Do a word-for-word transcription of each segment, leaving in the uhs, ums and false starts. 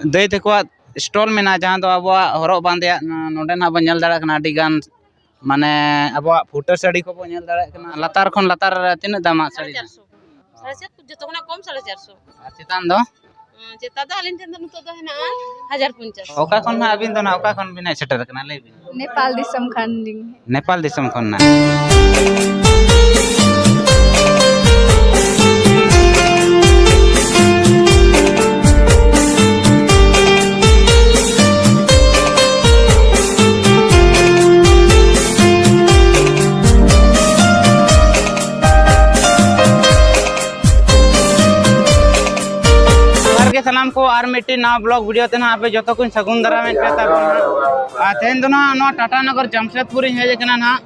ᱫᱟᱹᱭ ᱛᱟᱠᱚᱣᱟᱜ ᱥᱴᱚᱞ ᱢᱮᱱᱟᱜᱼᱟ, ᱡᱟᱦᱟᱸ ᱫᱚ ᱟᱵᱚᱣᱟᱜ ᱦᱚᱨᱚᱜ ᱵᱟᱸᱫᱮᱭᱟᱜ ᱱᱚᱰᱮ ᱱᱟᱜ ᱵᱚᱱ ᱧᱮᱞ ᱫᱟᱲᱮᱭᱟᱜ ᱠᱟᱱᱟ᱾ ᱟᱹᱰᱤ ᱜᱟᱱ ᱢᱟᱱᱮ ᱟᱵᱚᱣᱟᱜ ᱯᱷᱩᱴᱟᱹ ᱥᱟᱹᱲᱤ ᱠᱚᱵᱚᱱ ᱧᱮᱞ ᱫᱟᱲᱮᱭᱟᱜ ᱠᱟᱱᱟ᱾ ᱞᱟᱛᱟᱨ ᱠᱷᱚᱱ ᱞᱟᱛᱟᱨ ᱛᱤᱱᱟᱹᱜ ᱫᱟᱢᱟᱜ ᱥᱟᱹᱲᱤ? ᱥᱟᱲᱮ ᱪᱟᱨᱥᱚ᱾ ᱥᱟᱲᱮ ᱪᱟᱨ, ᱡᱚᱛᱚ ᱠᱷᱚᱱᱟᱜ ᱠᱚᱢ ᱥᱟᱲᱮ ᱪᱟᱨᱥᱚ᱾ ᱟᱨ ᱪᱮᱛᱟᱱ ᱫᱚ? ᱦᱮᱸ, ᱪᱮᱛᱟᱱ ᱫᱚ ᱟᱹᱞᱤᱧ ᱴᱷᱮᱱ ᱫᱚ ᱱᱤᱛᱚᱜ ᱫᱚ ᱦᱮᱱᱟᱜᱼᱟ ᱦᱟᱡᱟᱨ ᱯᱚᱧᱪᱟᱥ᱾ ᱚᱠᱟ ᱠᱷᱚᱱ ᱦᱟᱸᱜ ᱟᱹᱵᱤᱱ ᱫᱚ ᱱᱟᱜ ᱚᱠᱟ ᱠᱷᱚᱱ ᱵᱤᱱ ᱦᱮᱡ ᱥᱮᱴᱮᱨ ᱟᱠᱟᱱᱟ, ᱞᱟᱹᱭ ᱵᱤᱱ? ᱱᱮᱯᱟᱞ ᱫᱤᱥᱚᱢ ᱠᱷᱚᱱ ᱞᱤᱧ ᱦᱮᱡ᱾ ᱱᱮᱯᱟᱞ ᱫᱤᱥᱚᱢ ᱠᱷᱚᱱ ᱱᱟᱜ᱾ ᱡᱚᱦᱟᱨ ᱜᱮ ᱥᱟᱱᱟᱢ ᱠᱚ, ᱟᱨ ᱢᱤᱫᱴᱤᱡ ᱱᱟᱣᱟ ᱵᱞᱚᱜ ᱵᱷᱤᱰᱤᱭᱳ ᱛᱮ ᱱᱟᱦᱟᱜ ᱟᱯᱮ ᱡᱚᱛᱚ ᱠᱚᱧ ᱥᱟᱹᱜᱩᱱ ᱫᱟᱨᱟᱢᱮᱫ ᱯᱮ ᱛᱟᱵᱚᱱᱟ᱾ ᱟᱨ ᱛᱮᱦᱮᱧ ᱫᱚ ᱱᱟᱦᱟᱜ ᱱᱚᱣᱟ ᱴᱟᱴᱟ ᱱᱚᱜᱚᱨ ᱡᱟᱢᱥᱮᱫᱽᱯᱩᱨ ᱤᱧ ᱦᱮᱡ ᱟᱠᱟᱱᱟ ᱱᱟᱦᱟᱜ,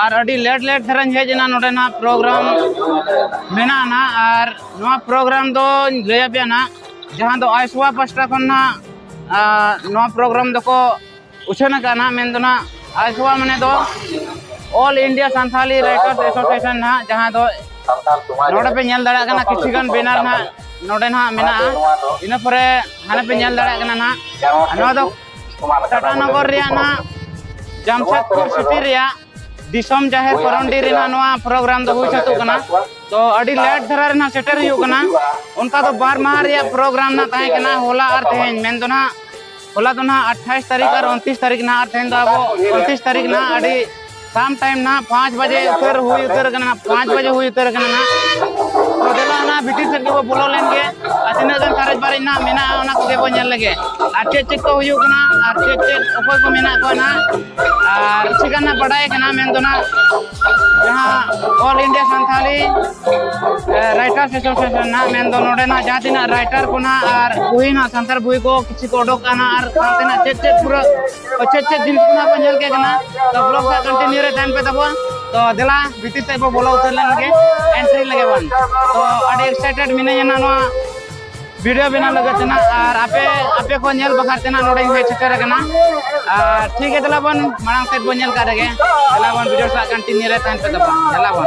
ᱟᱨ ᱟᱹᱰᱤ ᱞᱮᱴ ᱞᱮᱴ ᱫᱷᱟᱨᱟᱧ ᱦᱮᱡ ᱮᱱᱟ᱾ ᱱᱚᱰᱮ ᱱᱟᱦᱟᱜ ᱯᱨᱳᱜᱨᱟᱢ ᱢᱮᱱᱟᱜᱼᱟ ᱱᱟᱦᱟᱜ, ᱟᱨ ᱱᱚᱣᱟ ᱯᱨᱳᱜᱨᱟᱢ ᱫᱚᱧ ᱞᱟᱹᱭ ᱟᱯᱮᱭᱟ ᱱᱟᱦᱟᱜ, ᱡᱟᱦᱟᱸ ᱫᱚ ᱟᱭᱥᱳᱣᱟ ᱯᱟᱥᱴᱟ ᱠᱷᱚᱱ ᱱᱟᱦᱟᱜ, ᱟᱨ ᱱᱚᱣᱟ ᱯᱨᱳᱜᱨᱟᱢ ᱫᱚᱠᱚ ᱩᱪᱷᱟᱹᱱ ᱟᱠᱟᱫᱼᱟ ᱱᱟᱦᱟᱜ, ᱢᱮᱱᱫᱚ ᱱᱟᱦᱟᱜ ᱟᱭᱥᱳᱣᱟ ᱢᱟᱱᱮ ᱫᱚ All India Santhali Writers Association ᱱᱟᱦᱟᱜ, ᱡᱟᱦᱟᱸ ᱫᱚ ᱱᱚᱰᱮ ᱯᱮ ᱧᱮᱞ ᱫᱟᱲᱮᱭᱟᱜ ᱠᱟᱱᱟ, ᱠᱤᱪᱷᱩ ᱜᱟᱱ ᱵᱮᱱᱟᱨ ᱱᱟᱦᱟᱜ ᱱᱚᱰᱮ ᱱᱟᱦᱟᱜ ᱢᱮᱱᱟᱜᱼᱟ᱾ ᱤᱱᱟᱹ ᱯᱚᱨᱮ ᱦᱟᱱᱮ ᱯᱮ ᱧᱮᱞ ᱫᱟᱲᱮᱭᱟᱜ ᱠᱟᱱᱟ ᱱᱟᱦᱟᱜ, ᱱᱚᱣᱟ ᱫᱚ ᱴᱟᱴᱟ ᱱᱚᱜᱚᱨ ᱨᱮᱭᱟᱜ ᱱᱟᱦᱟᱜ ᱡᱟᱢᱥᱮᱫᱽᱯᱩᱨ ᱥᱤᱴᱤ ᱨᱮᱭᱟᱜ ᱫᱤᱥᱚᱢ ᱡᱟᱦᱮᱨ ᱠᱚᱨᱚᱱᱰᱤ ᱨᱮᱱᱟᱜ ᱱᱚᱣᱟ ᱯᱨᱳᱜᱨᱟᱢ ᱫᱚ ᱦᱩᱭ ᱥᱟᱹᱛᱚᱜ ᱠᱟᱱᱟ᱾ ᱛᱚ ᱟᱹᱰᱤ ᱞᱮᱴ ᱫᱷᱟᱨᱟ ᱨᱮᱱᱟᱜ ᱥᱮᱴᱮᱨ ᱦᱩᱭᱩᱜ ᱠᱟᱱᱟ᱾ ᱚᱱᱠᱟ ᱫᱚ ᱵᱟᱨ ᱢᱟᱦᱟ ᱨᱮᱭᱟᱜ ᱯᱨᱳᱜᱨᱟᱢ ᱱᱟᱜ ᱛᱟᱦᱮᱸ ᱠᱟᱱᱟ, ᱦᱚᱞᱟ ᱟᱨ ᱛᱮᱦᱮᱧ, ᱢᱮᱱᱫᱚ ᱱᱟᱜ ᱦᱚᱞᱟ ᱫᱚ ᱱᱟᱜ ᱟᱴᱷᱟᱭᱤᱥ ᱛᱟᱹᱨᱤᱠᱷ ᱟᱨ ᱩᱱᱛᱤᱥ ᱛᱟᱹᱨᱤᱠᱷ ᱱᱟᱜ, ᱟᱨ ᱛᱮᱦᱮᱧ ᱫᱚ ᱟᱵᱚ ᱩᱱᱛᱤᱥ ᱛᱟᱹᱨᱤᱠᱷ ᱱᱟᱜ ᱟᱹᱰᱤ ᱥᱟᱢ ᱴᱟᱭᱤᱢ ᱱᱟᱜ ᱯᱟᱸᱪ ᱵᱟᱡᱮ ᱩᱛᱟᱹᱨ ᱦᱩᱭ ᱩᱛᱟᱹᱨ ᱠᱟᱱᱟ, ᱯᱟᱸᱪ ᱵᱟᱡᱮ ᱦᱩᱭ ᱩᱛᱟᱹᱨ ᱠᱟᱱᱟ ᱱᱟᱜ᱾ ᱛᱚ ᱫᱮᱞᱟ ᱚᱱᱟ ᱵᱷᱤᱛᱤᱨ ᱥᱮᱫ ᱜᱮᱵᱚ ᱵᱚᱞᱚ ᱞᱮᱱ ᱜᱮ, ᱟᱨ ᱛᱤᱱᱟᱹᱜ ᱜᱟᱱ ᱥᱟᱨᱮᱡ ᱵᱟᱨᱮᱡ ᱱᱟᱜ ᱢᱮᱱᱟᱜᱼᱟ ᱚᱱᱟ ᱠᱚᱜᱮ ᱵᱚ ᱧᱮᱞ ᱞᱮᱜᱮ, ᱟᱨ ᱪᱮᱫ ᱪᱮᱫ ᱠᱚ ᱦᱩᱭᱩᱜ ᱠᱟᱱᱟ ᱟᱨ ᱪᱮᱫ ᱪᱮᱫ ᱚᱠᱚᱭ ᱠᱚ ᱢᱮᱱᱟᱜ ᱠᱚᱣᱟ ᱱᱟᱜ᱾ ᱟᱨ ᱠᱤᱪᱷᱩ ᱜᱟᱱ ᱱᱟᱜ ᱵᱟᱰᱟᱭ ᱠᱟᱱᱟ, ᱢᱮᱱᱫᱚ ᱱᱟᱜ ᱡᱟᱦᱟᱸ All India Santhali, ᱮ, Writers Association ᱱᱟᱜ, ᱢᱮᱱᱫᱚ ᱱᱚᱰᱮ ᱱᱟᱜ ᱡᱟᱦᱟᱸ ᱛᱤᱱᱟᱹᱜ ᱨᱟᱭᱴᱟᱨ ᱠᱚ ᱱᱟᱜ ᱟᱨ ᱵᱩᱦᱤ ᱱᱟᱜ, ᱥᱟᱱᱛᱟᱲ ᱵᱩᱦᱤ ᱠᱚ ᱠᱤᱪᱷᱩ ᱠᱚ ᱚᱰᱚᱠ ᱠᱟᱱᱟ ᱟᱨ ᱥᱟᱶᱛᱮ ᱱᱟᱜ ᱪᱮᱫ ᱪᱮᱫ ᱯᱩᱨᱟᱹ ᱪᱮᱫ ᱪᱮᱫ ᱡᱤᱱᱤᱥ ᱠᱚ ᱱᱟᱜ ᱵᱚᱱ ᱧᱮᱞ ᱠᱮᱫ ᱠᱟᱱᱟ᱾ ᱛᱚ ᱵᱞᱚᱜ ᱥᱟᱶ ᱠᱚᱱᱴᱤᱱᱤᱭᱩ ᱨᱮ ᱛᱟᱦᱮᱱ ᱯᱮ ᱛᱟᱵᱚᱱ᱾ ᱛᱚ ᱫᱮᱞᱟ ᱵᱷᱤᱛᱤᱨ ᱥᱮᱫ ᱵᱚ ᱵᱚᱞᱚ ᱩᱛᱟᱹᱨ ᱞᱮᱱ ᱜᱮ, ᱮᱱᱴᱨᱤ ᱞᱮᱜᱮ ᱵᱚᱱ᱾ ᱛᱚ ᱟᱹᱰᱤ ᱮᱠᱥᱟᱭᱴᱮᱰ ᱢᱤᱱᱟᱹᱧᱟ ᱱᱟᱜ ᱱᱚᱣᱟ ᱵᱷᱤᱰᱤᱭᱳ ᱵᱮᱱᱟᱣ ᱞᱟᱹᱜᱤᱫ ᱛᱮ ᱱᱟᱜ, ᱟᱨ ᱟᱯᱮ, ᱟᱯᱮ ᱠᱚ ᱧᱮᱞ ᱵᱟᱠᱷᱨᱟ ᱛᱮ ᱱᱟᱜ ᱱᱚᱰᱮᱧ ᱦᱮᱡ ᱥᱮᱴᱮᱨ ᱟᱠᱟᱱᱟ᱾ ᱟᱨ ᱴᱷᱤᱠ ᱜᱮᱭᱟ, ᱫᱮᱞᱟ ᱵᱚᱱ ᱢᱟᱲᱟᱝ ᱥᱮᱫ ᱵᱚᱱ ᱧᱮᱞ ᱠᱟᱜ ᱨᱮᱜᱮ, ᱫᱮᱞᱟ ᱵᱚᱱ ᱵᱷᱤᱰᱤᱭᱳ ᱥᱟᱞᱟᱜ ᱠᱚᱱᱴᱤᱱᱤᱭᱩ ᱨᱮ ᱛᱟᱦᱮᱱ ᱯᱮ ᱛᱟᱵᱚᱱ, ᱫᱮᱞᱟ ᱵᱚᱱ᱾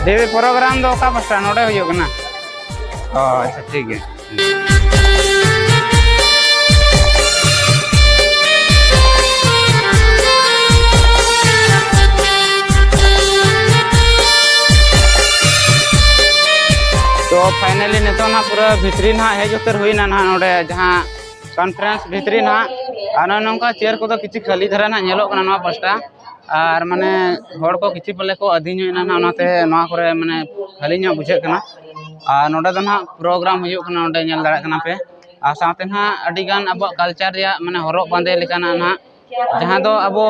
ᱫᱮᱵᱤ, ᱯᱨᱳᱜᱨᱟᱢ ᱫᱚ ᱚᱠᱟ ᱯᱟᱥᱴᱟ ᱱᱚᱰᱮ ᱦᱩᱭᱩᱜ ᱠᱟᱱᱟ? ᱚ, ᱟᱪᱪᱷᱟ, ᱴᱷᱤᱠ ᱜᱮᱭᱟ᱾ ᱛᱚ, finally ᱱᱤᱛᱚᱜ ᱱᱟᱦᱟᱜ ᱯᱩᱨᱟᱹ ᱵᱷᱤᱛᱨᱤ ᱱᱟᱦᱟᱜ ᱦᱮᱡ ᱩᱛᱟᱹᱨ ᱦᱩᱭᱱᱟ ᱱᱟᱦᱟᱜ ᱱᱚᱰᱮ ᱡᱟᱦᱟᱸ conference ᱵᱷᱤᱛᱨᱤ ᱱᱟᱦᱟᱜ᱾ ᱟᱨ ᱱᱚᱜᱼᱚ ᱱᱚᱝᱠᱟ chair ᱠᱚᱫᱚ ᱠᱤᱪᱷᱩ ᱠᱷᱟᱹᱞᱤ ᱫᱷᱟᱨᱟ ᱱᱟᱦᱟᱜ ᱧᱮᱞᱚᱜ ᱠᱟᱱᱟ ᱱᱚᱣᱟ ᱯᱟᱥᱴᱟ᱾ ᱟᱨ ᱢᱟᱱᱮ ᱦᱚᱲ ᱠᱚ ᱠᱤᱪᱷᱩ ᱯᱟᱞᱮ ᱠᱚ ᱟᱹᱫᱷᱤ ᱧᱚᱜ ᱮᱱᱟ ᱱᱟᱦᱟᱜ, ᱚᱱᱟᱛᱮ ᱱᱚᱣᱟ ᱠᱚᱨᱮ ᱢᱟᱱᱮ ᱠᱷᱟᱹᱞᱤ ᱧᱚᱜ ᱵᱩᱡᱷᱟᱹᱜ ᱠᱟᱱᱟ᱾ ᱟᱨ ᱱᱚᱰᱮ ᱫᱚ ᱱᱟᱦᱟᱜ ᱯᱨᱳᱜᱨᱟᱢ ᱦᱩᱭᱩᱜ ᱠᱟᱱᱟ, ᱱᱚᱰᱮ ᱧᱮᱞ ᱫᱟᱲᱮᱭᱟᱜ ᱠᱟᱱᱟ ᱯᱮ᱾ ᱟᱨ ᱥᱟᱶᱛᱮ ᱱᱟᱦᱟᱜ ᱟᱹᱰᱤ ᱜᱟᱱ ᱟᱵᱚᱣᱟᱜ culture ᱨᱮᱭᱟᱜ ᱢᱟᱱᱮ ᱦᱚᱨᱚᱜ ᱵᱟᱸᱫᱮ ᱞᱮᱠᱟᱱᱟᱜ ᱱᱟᱦᱟᱜ, ᱡᱟᱦᱟᱸ ᱫᱚ ᱟᱵᱚ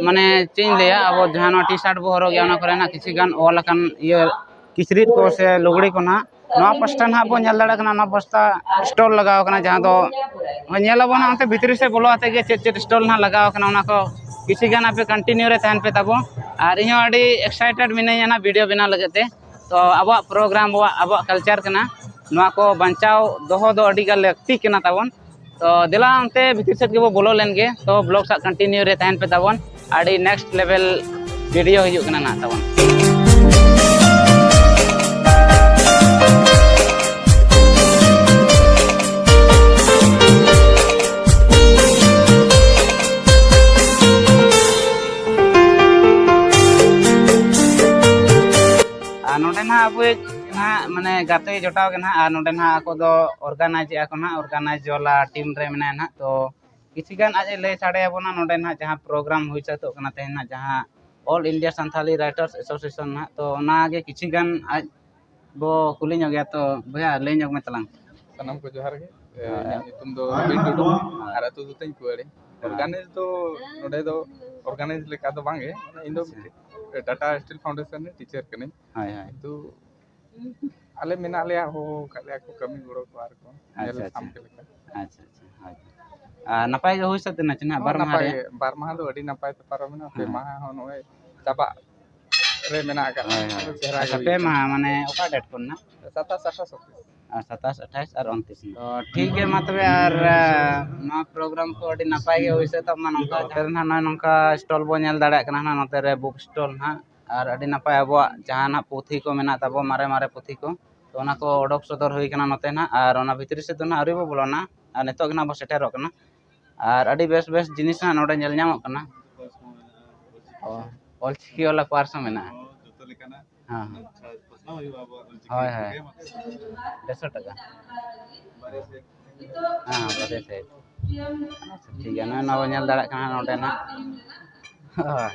ᱢᱟᱱᱮ ᱪᱮᱫ ᱤᱧ ᱞᱟᱹᱭᱟ, ᱟᱵᱚ ᱡᱟᱦᱟᱸ ᱱᱚᱣᱟ T-shirt ᱵᱚ ᱦᱚᱨᱚᱜ ᱜᱮᱭᱟ, ᱚᱱᱟ ᱠᱚᱨᱮ ᱱᱟᱦᱟᱜ ᱠᱤᱪᱷᱩ ᱜᱟᱱ ᱚᱞ ᱟᱠᱟᱱ ᱤᱭᱟᱹ ᱠᱤᱪᱨᱤᱡ ᱠᱚ ᱥᱮ ᱞᱩᱜᱽᱲᱤ ᱠᱚ ᱱᱟᱦᱟᱜ ᱱᱚᱣᱟ ᱯᱟᱥᱴᱟ ᱱᱟᱦᱟᱜ ᱵᱚᱱ ᱧᱮᱞ ᱫᱟᱲᱮᱭᱟᱜ ᱠᱟᱱᱟ, ᱱᱚᱣᱟ ᱯᱟᱥᱴᱟ stall ᱞᱟᱜᱟᱣ ᱠᱟᱱᱟ, ᱡᱟᱦᱟᱸ ᱫᱚ ᱧᱮᱞ ᱟᱵᱚᱱ ᱱᱟᱦᱟᱜ ᱚᱱᱛᱮ ᱵᱷᱤᱛᱨᱤ ᱥᱮᱫ ᱵᱚᱞᱚ ᱠᱟᱛᱮ ᱜᱮ ᱪᱮᱫ ᱪᱮᱫ stall ᱱᱟᱦᱟᱜ ᱞᱟᱜᱟᱣ ᱠᱟᱱᱟ, ᱚᱱᱟ ᱠᱚ ᱠᱤᱪᱷᱩ ᱜᱟᱱ ᱟᱯᱮ continue ᱨᱮ ᱛᱟᱦᱮᱱ ᱯᱮ ᱛᱟᱵᱚ᱾ ᱟᱨ ᱤᱧ ᱦᱚᱸ ᱟᱹᱰᱤ excited ᱢᱤᱱᱟᱹᱧᱟ ᱱᱟᱦᱟᱜ video ᱵᱮᱱᱟᱣ ᱞᱟᱹᱜᱤᱫ ᱛᱮ᱾ ᱛᱚ ᱟᱵᱚᱣᱟᱜ program, ᱟᱵᱚᱣᱟᱜ, ᱟᱵᱚᱣᱟᱜ culture ᱠᱟᱱᱟ, ᱱᱚᱣᱟ ᱠᱚ ᱵᱟᱧᱪᱟᱣ ᱫᱚᱦᱚ ᱫᱚ ᱟᱹᱰᱤ ᱜᱟᱱ ᱞᱟᱹᱠᱛᱤ ᱠᱟᱱᱟ ᱛᱟᱵᱚᱱ᱾ ᱛᱚ ᱫᱮᱞᱟ ᱚᱱᱛᱮ ᱵᱷᱤᱛᱤᱨ ᱥᱮᱫ ᱜᱮᱵᱚ ᱵᱚᱞᱚ ᱞᱮᱱ ᱜᱮ᱾ ᱛᱚ vlog ᱥᱟᱶ continue ᱨᱮ ᱛᱟᱦᱮᱱ ᱯᱮ ᱛᱟᱵᱚᱱ, ᱟᱹᱰᱤ next level video ᱦᱤᱡᱩᱜ ᱠᱟᱱᱟ ᱱᱟᱦᱟᱜ ᱛᱟᱵᱚᱱ᱾ ᱟᱨ ᱱᱚᱰᱮ ᱱᱟᱦᱟᱜ ᱟᱵᱚᱭᱤᱡ ᱱᱟᱦᱟᱜ ᱢᱟᱱᱮ ᱜᱟᱛᱮ ᱡᱚᱴᱟᱣ ᱜᱮ ᱱᱟᱦᱟᱜ, ᱟᱨ ᱱᱚᱰᱮ ᱱᱟᱦᱟᱜ ᱟᱠᱚ ᱫᱚ organize ᱮᱫᱼᱟ ᱠᱚ ᱱᱟᱦᱟᱜ, organize ᱡᱚᱞᱟ team ᱨᱮ ᱢᱮᱱᱟᱭᱟ ᱱᱟᱦᱟᱜ᱾ ᱛᱚ ᱠᱤᱪᱷᱩ ᱜᱟᱱ ᱟᱡ ᱮ ᱞᱟᱹᱭ ᱥᱟᱰᱮ ᱟᱵᱚᱱᱟ ᱱᱚᱰᱮ ᱱᱟᱦᱟᱜ ᱡᱟᱦᱟᱸ program ᱦᱩᱭ ᱥᱟᱹᱛᱚᱜ ᱠᱟᱱᱟ ᱛᱮᱦᱮᱧ ᱱᱟᱦᱟᱜ, ᱡᱟᱦᱟᱸ All India Santhali Writers Association ᱱᱟᱦᱟᱜ᱾ ᱛᱚ ᱚᱱᱟᱜᱮ ᱠᱤᱪᱷᱩ ᱜᱟᱱ ᱟᱡ ᱵᱚ ᱠᱩᱞᱤ ᱧᱚᱜ ᱜᱮᱭᱟ᱾ ᱛᱚ ᱵᱚᱭᱦᱟ, ᱞᱟᱹᱭ ᱧᱚᱜ ᱢᱮ ᱛᱟᱞᱟᱝ᱾ ᱥᱟᱱᱟᱢ ᱠᱚ ᱡᱚᱦᱟᱨ ᱜᱮ᱾ ᱮ, ᱦᱳᱭ᱾ ᱤᱧᱟᱹᱜ ᱧᱩᱛᱩᱢ ᱫᱚ ᱵᱤᱱ ᱴᱩᱰᱩ ᱟᱨ ᱟᱹᱛᱩ ᱫᱚ ᱛᱤᱧ ᱠᱩᱣᱟᱹᱲᱤ᱾ ᱦᱳᱭ᱾ Organize ᱫᱚ ᱱᱚᱰᱮ ᱫᱚ organize ᱞᱮᱠᱟ ᱫᱚ ᱵᱟᱝ ᱜᱮ, ᱢᱟᱱᱮ ᱤᱧ ᱫᱚ ᱟᱪᱪᱷᱟ᱾ ᱢᱤᱫᱴᱮᱡ Tata Steel Foundation ᱨᱮ teacher ᱠᱟᱹᱱᱟᱹᱧ᱾ ᱦᱳᱭ, ᱦᱳᱭ᱾ ᱠᱤᱱᱛᱩ ᱟᱞᱮ ᱢᱮᱱᱟᱜ ᱞᱮᱭᱟ, ᱦᱚᱦᱚ ᱟᱠᱟᱫ ᱞᱮᱭᱟ ᱠᱚ ᱠᱟᱹᱢᱤ ᱜᱚᱲᱚ ᱠᱚ ᱟᱨ ᱠᱚ ᱧᱮᱞ ᱟᱪᱪᱷᱟ, ᱥᱟᱢ ᱟᱪᱪᱷᱟ᱾ ᱠᱮᱫ ᱞᱮᱠᱟ᱾ ᱟᱪᱪᱷᱟ, ᱟᱪᱪᱷᱟ, ᱦᱳᱭ᱾ ᱟᱨ ᱱᱟᱯᱟᱭ ᱜᱮ ᱦᱩᱭ ᱥᱟᱹᱛ ᱮᱱᱟ ᱪᱮ ᱱᱟᱦᱟᱜ ᱦᱚᱸ, ᱵᱟᱨ ᱢᱟᱦᱟ ᱱᱟᱯᱟᱭ ᱨᱮᱭᱟᱜ? ᱜᱮ᱾ ᱵᱟᱨ ᱢᱟᱦᱟ ᱫᱚ ᱟᱹᱰᱤ ᱱᱟᱯᱟᱭ ᱛᱮ ᱯᱟᱨᱚᱢᱮᱱᱟ, ᱯᱮ ᱦᱮᱸ᱾ ᱢᱟᱦᱟ ᱦᱚᱸ ᱱᱚᱜᱼᱚᱭ ᱪᱟᱵᱟᱜ ᱨᱮ ᱢᱮᱱᱟᱜ ᱟᱠᱟᱫ᱾ ᱦᱳᱭ, ᱦᱳᱭ᱾ ᱟᱹᱰᱤ ᱪᱮᱦᱨᱟ ᱜᱮ ᱟᱪᱪᱷᱟ, ᱦᱩᱭ ᱯᱮ ᱟᱠᱟᱱᱟ᱾ ᱢᱟᱦᱟ ᱢᱟᱱᱮ ᱚᱠᱟ date ᱠᱷᱚᱱ ᱱᱟᱦᱟᱜ? ᱥᱟᱛᱟᱥ, ᱟᱴᱷᱟᱥ, ᱩᱱᱛᱤᱥ᱾ ᱟᱨ ᱥᱟᱛᱟᱥ, ᱟᱴᱷᱟᱥ ᱟᱨ ᱩᱱᱛᱤᱥ᱾ ᱛᱚ, ᱴᱷᱤᱠ ᱜᱮᱭᱟ, ᱢᱟ ᱛᱚᱵᱮ, ᱟᱨ, ᱟ, ᱱᱚᱣᱟ program ᱠᱚ ᱟᱹᱰᱤ ᱱᱟᱯᱟᱭ ᱜᱮ ᱦᱩᱭ ᱥᱟᱹᱛᱚᱜ ᱢᱟ᱾ ᱱᱚᱝᱠᱟ ᱱᱚᱛᱮ ᱨᱮ ᱱᱟᱦᱟᱜ ᱱᱚᱜᱼᱚᱭ ᱱᱚᱝᱠᱟ stall ᱵᱚᱱ ᱧᱮᱞ ᱫᱟᱲᱮᱭᱟᱜ ᱠᱟᱱᱟ ᱱᱟᱦᱟᱜ, ᱱᱚᱛᱮ ᱨᱮ book stall ᱱᱟᱦᱟᱜ᱾ ᱟᱨ ᱟᱹᱰᱤ ᱱᱟᱯᱟᱭ ᱟᱵᱚᱣᱟᱜ ᱡᱟᱦᱟᱱᱟᱜ ᱯᱩᱛᱷᱤ ᱠᱚ ᱢᱮᱱᱟᱜ ᱛᱟᱵᱚ, ᱢᱟᱨᱮ ᱢᱟᱨᱮ ᱯᱩᱛᱷᱤ ᱠᱚ, ᱛᱚ ᱚᱱᱟ ᱠᱚ ᱚᱰᱚᱠ ᱥᱚᱫᱚᱨ ᱦᱩᱭ ᱠᱟᱱᱟ ᱱᱚᱛᱮ ᱱᱟᱦᱟᱜ᱾ ᱟᱨ ᱚᱱᱟ ᱵᱷᱤᱛᱨᱤ ᱥᱮᱫ ᱫᱚ ᱱᱟᱦᱟᱜ ᱟᱹᱣᱨᱤ ᱵᱚ ᱵᱚᱞᱚᱱᱟ, ᱟᱨ ᱱᱤᱛᱚᱜ ᱜᱮ ᱱᱟᱦᱟᱜ ᱵᱚ ᱥᱮᱴᱮᱨᱚᱜ ᱠᱟᱱᱟ᱾ ᱟᱨ ᱟᱹᱰᱤ ᱵᱮᱥ ᱵᱮᱥ ᱡᱤᱱᱤᱥ ᱱᱟᱦᱟᱜ ᱱᱚᱰᱮ ᱧᱮᱞ ᱧᱟᱢᱚᱜ ᱠᱟᱱᱟ᱾ ᱚ, ᱚᱞᱪᱤᱠᱤ ᱵᱟᱞᱟ ᱯᱟᱨᱥ ᱦᱚᱸ ᱢᱮᱱᱟᱜᱼᱟ᱾ ᱦᱮᱸ, ᱦᱮᱸ᱾ ᱦᱳᱭ, ᱦᱳᱭ᱾ ᱰᱮᱲᱥᱚ ᱴᱟᱠᱟ᱾ ᱦᱮᱸ, ᱵᱟᱨᱭᱟ ᱥᱮᱴ᱾ ᱟᱪᱪᱷᱟ, ᱴᱷᱤᱠ ᱜᱮᱭᱟ, ᱱᱚᱜᱼᱚᱭ ᱱᱚᱣᱟ ᱵᱚᱱ ᱧᱮᱞ ᱫᱟᱲᱮᱭᱟᱜ ᱠᱟᱱᱟ ᱱᱚᱰᱮ ᱱᱟᱜ᱾ ᱦᱳᱭ,